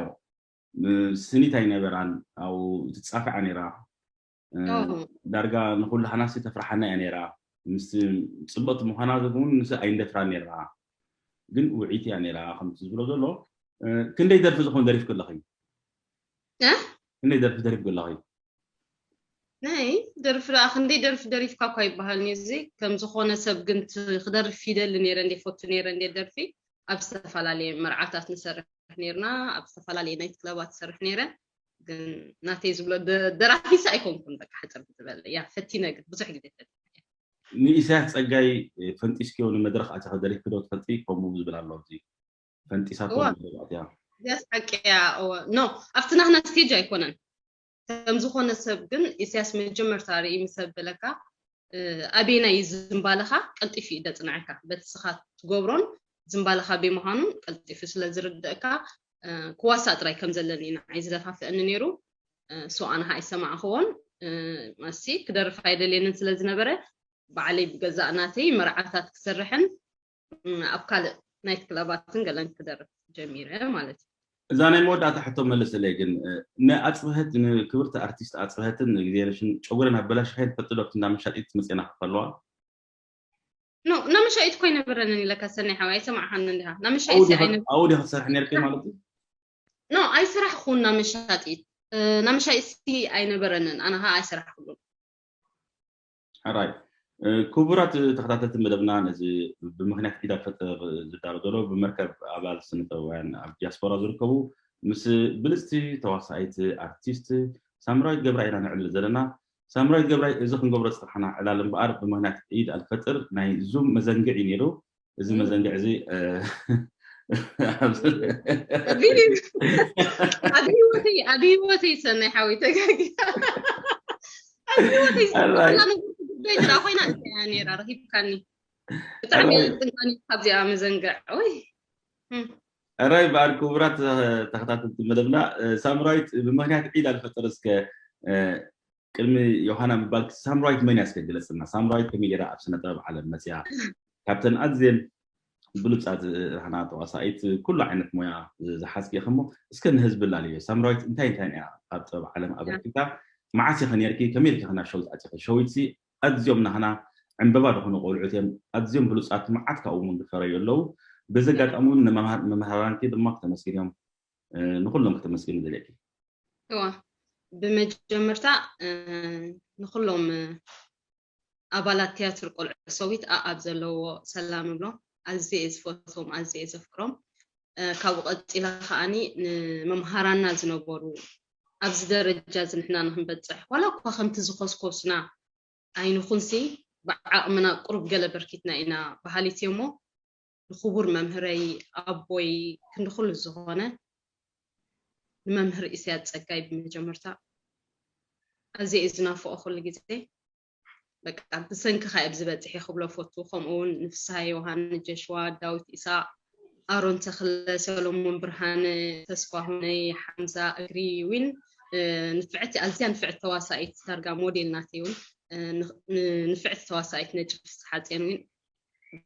ስኒት ኣይነበራን። ኣብኡ ትጻፍዓ ነይራ። ዳርጋ ንኹሉ ሃናሲ ተፍርሓና እያ ነይራ። ምስ ጽብቕቲ ምዃና እውን ምስ ኣይንደፍራን ነይራ። ግን ውዒት እያ ነይራ ከምቲ ዝብሎ ዘሎ። ክንደይ ደርፊ ዝኾን ደሪፍኪ ኣለኺ? ክንደይ ደርፊ ደሪፍኪ ኣለኺ? ናይ ደርፊ ደኣ ክንደይ ደርፊ ደሪፍካ እኳ ይበሃል። እዚ ከም ዝኾነ ሰብ ግን ክደርፍ ይደሊ ነይረ እንደ ፈቱ ነይረ እንደ ደርፊ ኣብ ዝተፈላለየ መርዓታት ንሰርሕ ነይርና፣ ኣብ ዝተፈላለየ ናይት ክለባት ሰርሕ ነይረ። ግን ናተይ ዝብሎ ደራፊስ ኣይኮንኩን፣ በቃ ሕፅር ዝበለ ያ ፈቲነ፣ ግን ብዙሕ ግዜ ፈቲነ። ንኢሳያስ ጸጋይ ፈንጢስኪዮ ንመድረኽ ኣቲኸ ደሪፍኪ ዶ ትፈልጢ? ከምኡ ዝብል ኣሎ ኣብዚ ፈንጢሳቶ። ኢሳያስ ሓቂ እያ። ኖ ኣብቲ ናህና ስቴጅ ኣይኮነን። ከም ዝኾነ ሰብ ግን ኢሳያስ መጀመርታ ርኢ ምስ ኣበለካ ኣበየናይ ዝምባለኻ ቀልጢፉ እዩ ደጽንዐካ። በቲ ስኻ ትገብሮን ዝምባለኻ በይ ምዃኑን ቀልጢፉ ስለ ዝርድእካ ክዋሳእ ጥራይ ከም ዘለኒ ኢና ኣይ ዝደፋፍአኒ ነይሩ። ሶ ኣነ ኸዓ ኣይሰማዕኽዎን። ማሲ ክደርፍ ኣይደልየንን ስለ ዝነበረ ባዕለይ ብገዛእ ናተይ መርዓታት ክሰርሕን ኣብ ካልእ ናይት ክለባትን ገለን ክደርፍ ጀሚረ ማለት እዩ። እዛ ናይ መወዳእታ ሕቶ መልስለይ ግን ንኣፅብሀት ንክብርቲ ኣርቲስት ኣፅብሀትን ንግዜነሽን ጨጉረን ኣበላሽኸን ትፈልጢ ዶ? ኣብቲ እንዳ መሻጢት መፅና ከለዋ ኖ ናመሻጢት እኮ ኣይነበረንን ኢለካ ሰናይ ሓወይ ኣይሰማዕኻን እንዲኻ ናመሻጢት ኣብኡ ዲኻ ትሰርሒ ነርኪ ማለት እዩ? ኖ ኣይሰራሕኹን ናመሻጢት ናመሻጢት ኣይነበረንን ኣነ ኸዓ ኣይሰራሕኩሉን። ሕራይ ክቡራት ተኸታተልቲ መደብና ነዚ ብምኽንያት ዒድ ኣልፈጥር ዝዳሎ ዘሎ ብመርከብ ኣባል ስነጥበባውያን ኣብ ዲያስፖራ ዝርከቡ ምስ ብልፅቲ ተዋሳኢት ኣርቲስት ሳምራዊት ገብራ ኢና ንዕልል ዘለና። ሳምራዊት ገብራይ እዚ ክንገብሮ ዝፀናሕና ዕላል እምበኣር ብምኽንያት ዒድ ኣልፈጥር ናይ ዙም መዘንግዕ እዩ ነይሩ። እዚ መዘንግዕ እዚ ኣብ ህይወተይ ሰናይ ሓወይ ተጋጊ ኣብ ህይወተይ ጉዳይ ኮይና እያ ነይራ ረኪብካኒ ብጣዕሚ ጥንቃኒ ካብዚኣ መዘንግዕ ወይ ሕራይ በኣል ክቡራት ተኸታተልቲ መደብና ሳምራዊት ብምኽንያት ዒድ ኣልፈጥር እስከ ቅድሚ ዮሃና ምባል ሳምራዊት መን እያ እስከ ግለፅልና። ሳምራዊት ከመይ ገይራ ኣብ ስነ ጥበብ ዓለም መፅያ? ካብተን ኣዝየን ብሉፃት ራህና ተዋሳኢት ኩሉ ዓይነት ሞያ ዝሓዝኪ ኢኺ እሞ እስከ ንህዝቢ ላልዮ ሳምራዊት እንታይ እንታይ እያ ኣብ ጥበብ ዓለም ኣበርኪታ? መዓስ ኢኺ ነርኪ? ከመይ ኢልኪ ናብ ሸዊት ኣፂኺ? ሸዊትሲ ኣዝዮም ናህና ዕምበባ ዝኾኑ ቆልዑት እዮም። ኣዝዮም ብሉፃት መዓት ካብኡ እውን ዝፈረዩ ኣለዉ። በዚ ኣጋጣሚ እውን ንመምሃራንኪ ድማ ክተመስግን እዮም። ንኩሎም ክተመስግን ይደልየኪ። እዋ ብመጀመርታ ንኩሎም ኣባላት ቲያትር ቆልዑ ሰዊት ኣኣብ ዘለዎ ሰላም እብሎም። ኣዝየ እየ ዝፈትዎም፣ ኣዝየ እየ ዘፍቅሮም። ካብኡ ቀፂለ ከዓኒ ንመምሃራና ዝነበሩ ኣብዚ ደረጃ እዚ ንሕና ንክንበፅሕ ዋላ እኳ ከምቲ ዝኮስኮስና ኣይንኹንሲ ብዓቕምና ቁሩብ ገለ በርኪትና ኢና በሃሊት እየ እሞ ንክቡር መምህረይ ኣቦይ ክንዲ ኩሉ ዝኾነ ንመምህር ኢሳያስ ፀጋይ ብመጀመርታ ኣዝየ እየ ዝናፍቆ ኩሉ ግዜ በቃ ብሰንክኻ እየ ኣብዚ በፂሐ ክብሎ ፈቱ ከምኡ እውን ንፍስሃ ዮሃን ጀሽዋ ዳዊት ኢሳቅ ኣሮን ተኽለ ሰሎሞን ብርሃነ ተስፋሁነይ ሓምዛ እግሪ ዊን ንፍዕቲ ኣዝያ ንፍዕቲ ተዋሳኢት ዳርጋ ሞዴል ናተይ እውን ንፍዕቲ ተዋሳኢት ነጭ ፍስሓፅዮን እውን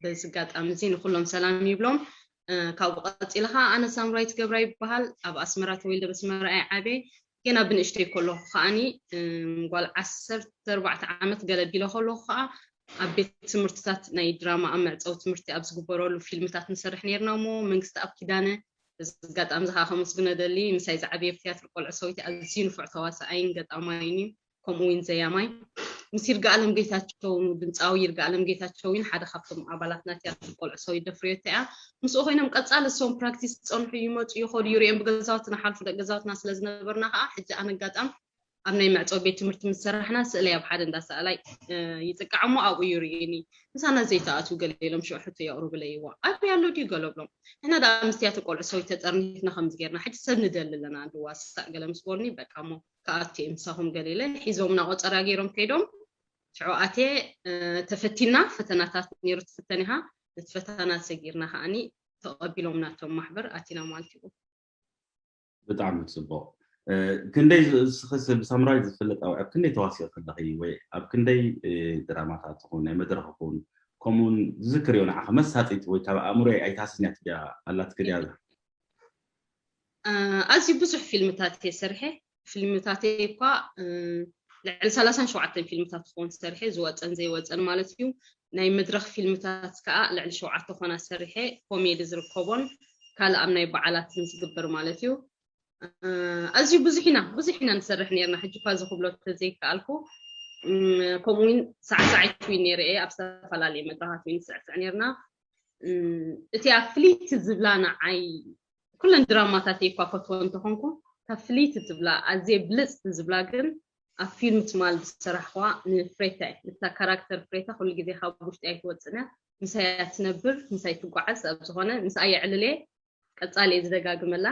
በዚ ኣጋጣሚ እዚ ንኩሎም ሰላም ይብሎም። ካብኡ ቀፂልኻ ኣነ ሳምራዊት ገብራ ይበሃል። ኣብ ኣስመራ ተወልደ በስመራ እየ ዓብየ። ገና ብንእሽተይ ከለኹ ከዓኒ ጓል ዓሰርተ ኣርባዕተ ዓመት ገለ ቢለ ከለኹ ከዓ ኣብ ቤት ትምህርትታት ናይ ድራማ ኣብ መዕፀዊ ትምህርቲ ኣብ ዝግበረሉ ፊልምታት ንሰርሕ ነርና እሞ መንግስቲ ኣብ ኪዳነ በዚ ኣጋጣሚ እዚ ከዓ ከመስግኖ ደሊ ምሳይ ዝዓበየ ኣብ ትያትር ቆልዑ ሰዊት ኣዝዩ ንፉዕ ተዋሳኣይን ገጣማይን እዩ። ከምኡ እውን ዘያማይ ምስ ይርጋኣለም ጌታቸው ድምፃዊ ይርጋኣለም ጌታቸው እውን ሓደ ካብቶም ኣባላት ናይ ትያትር ቆልዑ ሰዊት ደፍርዮታ እያ። ምስኡ ኮይኖም ቀፃሊ እሶም ፕራክቲስ ዝፀንሑ ይመፁ ይኸዱ ይሪኦም ብገዛውትና ሓልፉ ደቂ ገዛውትና ስለ ዝነበርና ከዓ ሕጂ ኣነ ኣጋጣም ኣብ ናይ መዕፀዊ ቤት ትምህርቲ ምስ ሰራሕና ስእለይ ኣብ ሓደ እንዳሰኣላይ ይጥቃዕ እሞ ኣብኡ ይርእዩኒ። ምሳና ዘይተኣትው ገለ ኢሎም ሽዑ ሕቶ የቕርቡለይ እዋ ኣበይ ኣሎ ድዩ ገለ ብሎም። ንሕና ደኣ ምስ ትያትር ቆልዑ ሰዊት ተጠርኒፍና ከምዚ ጌርና ሕጂ ሰብ ንደሊ ኣለና ድዋሳእ ገለ ምስ በሉኒ በቃ እሞ ክኣቱ እየ ምሳኹም ገለ ኢለ ሒዞምና ቆፀራ ገይሮም ከይዶም ሽዑ ኣትየ ተፈቲና ፈተናታት ነይሩ ትፍተን ኢኻ ነቲ ፈተና ሰጊርና ከዓኒ ተቐቢሎም ናቶም ማሕበር ኣቲና ማለት እዩ። ብጣዕሚ ፅቡቕ ክንደይ ንስኽስ ብሳምራዊት ዝፍለጥ ኣብ ኣብ ክንደይ ተዋሲኦ ከለኺ ወይ ኣብ ክንደይ ድራማታት ትኹን ናይ መድረኽ ኹን ከምኡውን ዝዝክርዮ ንዓኸ መሳጢት ወይ ካብ ኣእምሮይ ኣይትሃስን እያ ትብያ ኣላትኪ ድያ ኣዝዩ ብዙሕ ፊልምታት እየ ሰሪሐ ፊልምታተይ እኳ ልዕሊ ሰላሳን ሸውዓተን ፊልምታት ክኾን ሰሪሐ ዝወፀን ዘይወፀን ማለት እዩ ናይ መድረኽ ፊልምታት ከዓ ልዕሊ ሸውዓተ ኮና ሰሪሐ ኮሜዲ ዝርከቦን ካልእ ኣብ ናይ በዓላትን ዝግበር ማለት እዩ ኣዝዩ ብዙሕ ኢና ብዙሕ ኢና ንሰርሕ ነርና ሕጂ እኳ እዚ ክብሎ ተዘይከኣልኩ ከምኡውን ሳዕሳዒት ውን ነይረ እየ ኣብ ዝተፈላለየ መድረኻት ውን ንስዕስዕ ነርና እቲኣ ፍልይቲ ዝብላ ንዓይ ኩለን ድራማታተይ እኳ ፈትወ እንተኾንኩ ካብ ፍልይቲ ትብላ ኣዝየ ብልፅቲ ዝብላ ግን ኣብ ፊልም ትማል ዝሰራሕዋ ንፍሬታ እየ ንታ ካራክተር ፍሬታ ኩሉ ግዜ ካብ ውሽጢ ኣይትወፅን እያ ምሳይ እያ ትነብር ምሳይ ትጓዓዝ ኣብ ዝኾነ ምስኣ የዕልል እየ ቀፃሊ እየ ዝደጋግመላ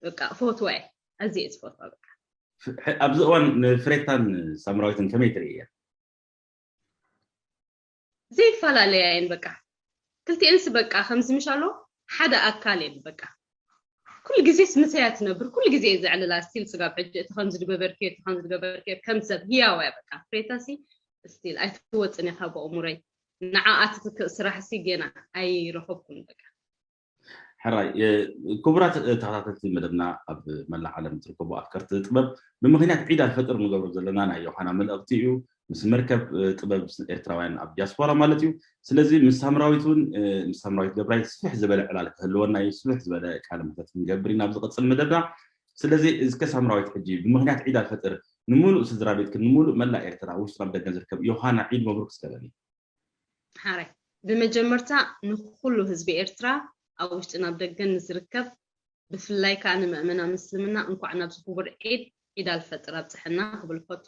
በቃ እፈትዋ እየ ኣዝየ እየ ዝፈትዋ በቃ ኣብዚ እዋን ንፍሬታን ሳምራዊትን ከመይ ትርኢ እያ ዘይፈላለያ እየን በቃ ክልቲኤንስ በቃ ከምዚ ምሻሎ ሓደ ኣካል እየን በቃ ኩሉ ግዜ ስምሰያ ትነብር ኩሉ ግዜ እየ ዘዕልላ ስቲል ስጋብ ሕጂ እቲ ከምዚ ድገበርክዮ እቲ ከምዚ ድገበርክዮ ከም ሰብ ህያዋ እያ በቃ ፍሬታሲ ስቲል ኣይትወፅን እያ ካብ ኣእሙረይ ንዓኣ ትትክእ ስራሕሲ ጌና ኣይረኸብኩን በቃ ሕራይ ክቡራት ተኸታተልቲ መደብና ኣብ መላእ ዓለም ትርከቡ ኣፍቀርቲ ጥበብ ብምክንያት ዒድ ኣልፈጥር ንገብሮ ዘለና ናይ ዮሃና መልእኽቲ እዩ ምስ መርከብ ጥበብ ኤርትራውያን ኣብ ዲያስፖራ ማለት እዩ ስለዚ ምስ ሳምራዊት እውን ምስ ሳምራዊት ገብራይ ስፍሕ ዝበለ ዕላል ክህልወና እዩ ስፍሕ ዝበለ ቃለ ምሕተት ክንገብር ኢና ኣብ ዝቐፅል መደብና ስለዚ እስከ ሳምራዊት ሕጂ ብምክንያት ዒድ ኣልፈጥር ንምሉእ ስድራ ቤትክን ንምሉእ መላእ ኤርትራ ውሽጥን ኣብ ደገን ዝርከብ ዮሃና ዒድ መብሩክ እስከ በሊ ሓራይ ብመጀመርታ ንኩሉ ህዝቢ ኤርትራ ኣብ ውሽጥን ኣብ ደገን ንዝርከብ ብፍላይ ከዓ ንምእመና ምስልምና እንኳዕ ናብዚ ክቡር ዒድ ዒድ ኣልፈጥር ኣብፀሐና ክብል ፈቱ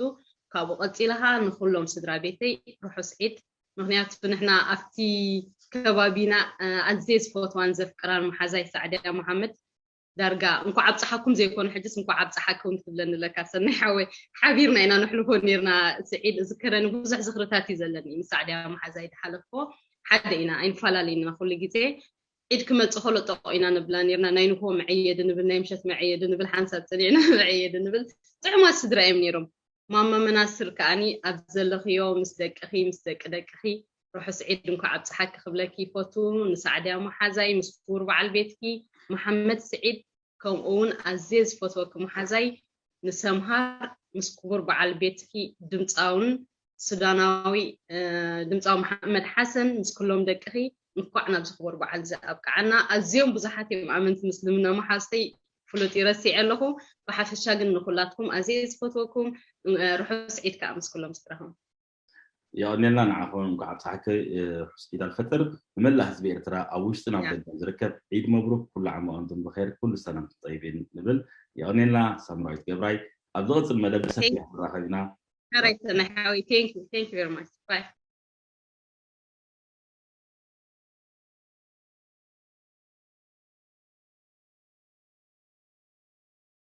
ካብኡ ቀፂለ ከዓ ንኩሎም ስድራ ቤተይ ርሑስ ዒድ ምክንያቱ ንሕና ኣብቲ ከባቢና ኣዝየ ዝፈትዋን ዘፍቅራን መሓዛይ ሳዕድያ መሓመድ ዳርጋ እንኳዕ ኣብፀሓኩም ዘይኮነ ሕጅስ እንኳዕ ኣብፀሓኩም ትብለኒ ኣለካ ሰናይ ሓወይ ሓቢርና ኢና ነሕልፎ ነርና ስዒድ እዝከረኒ ብዙሕ ዝኽርታት እዩ ዘለኒ ምስ ሳዕድያ መሓዛይ ዝሓለፍኮ ሓደ ኢና ኣይንፈላለይና ኩሉ ግዜ ዒድ ክመፅእ ከሎ ጠቆ ኢና ንብላ ነርና ናይ ንግሆ መዐየዲ ንብል ናይ ምሸት መዐየዲ ንብል ሓንሳብ ፀኒዕና መዐየዲ ንብል ጥዑማት ስድራ እዮም ነይሮም ማማ መናስር ከዓኒ ኣብ ዘለኽዮ ምስ ደቅኺ ምስ ደቂ ደቅኺ ርሑስ ዒድ እንኳዕ ኣብፀሓኪ ክብለኪ ይፈቱ ንሳዕድያ መሓዛይ ምስ ክቡር በዓል ቤትኪ መሓመድ ስዒድ ከምኡ እውን ኣዝየ ዝፈትወኪ መሓዛይ ንሰምሃር ምስ ክቡር በዓል ቤትኪ ድምፃውን ሱዳናዊ ድምፃዊ መሓመድ ሓሰን ምስ ኩሎም ደቅኺ እንኳዕ ናብዚ ክቡር በዓል እዚ ኣብቅዓና ኣዝዮም ብዙሓት እዮም ኣመንቲ ምስልምና መሓዝተይ ፍሉጥ ይረሲዕ ኣለኹ ብሓፈሻ ግን ንኩላትኩም ኣዝየ ዝፈትወኩም ርሑስ ዒድ ከዓ ምስ ኩሎም ስድራኹም የቐኔልና ንዓኹም እንኳዕ ኣብፀሓኪ ርሑስ ዒድ ኣልፈጥር ንመላእ ህዝቢ ኤርትራ ኣብ ውሽጥን ኣብ ደገን ዝርከብ ዒድ መብሩክ ኩሉ ዓመ ኣንቱም ብኸይር ኩሉ ሰላም ትጠይቢን ንብል የቐኔልና ሳምራዊት ገብራይ ኣብ ዝቐፅል መደብ ብሰፊሕ ንራኸብ ኢና ሓራይ ሰናይ ሓወይ thank you thank you very much bye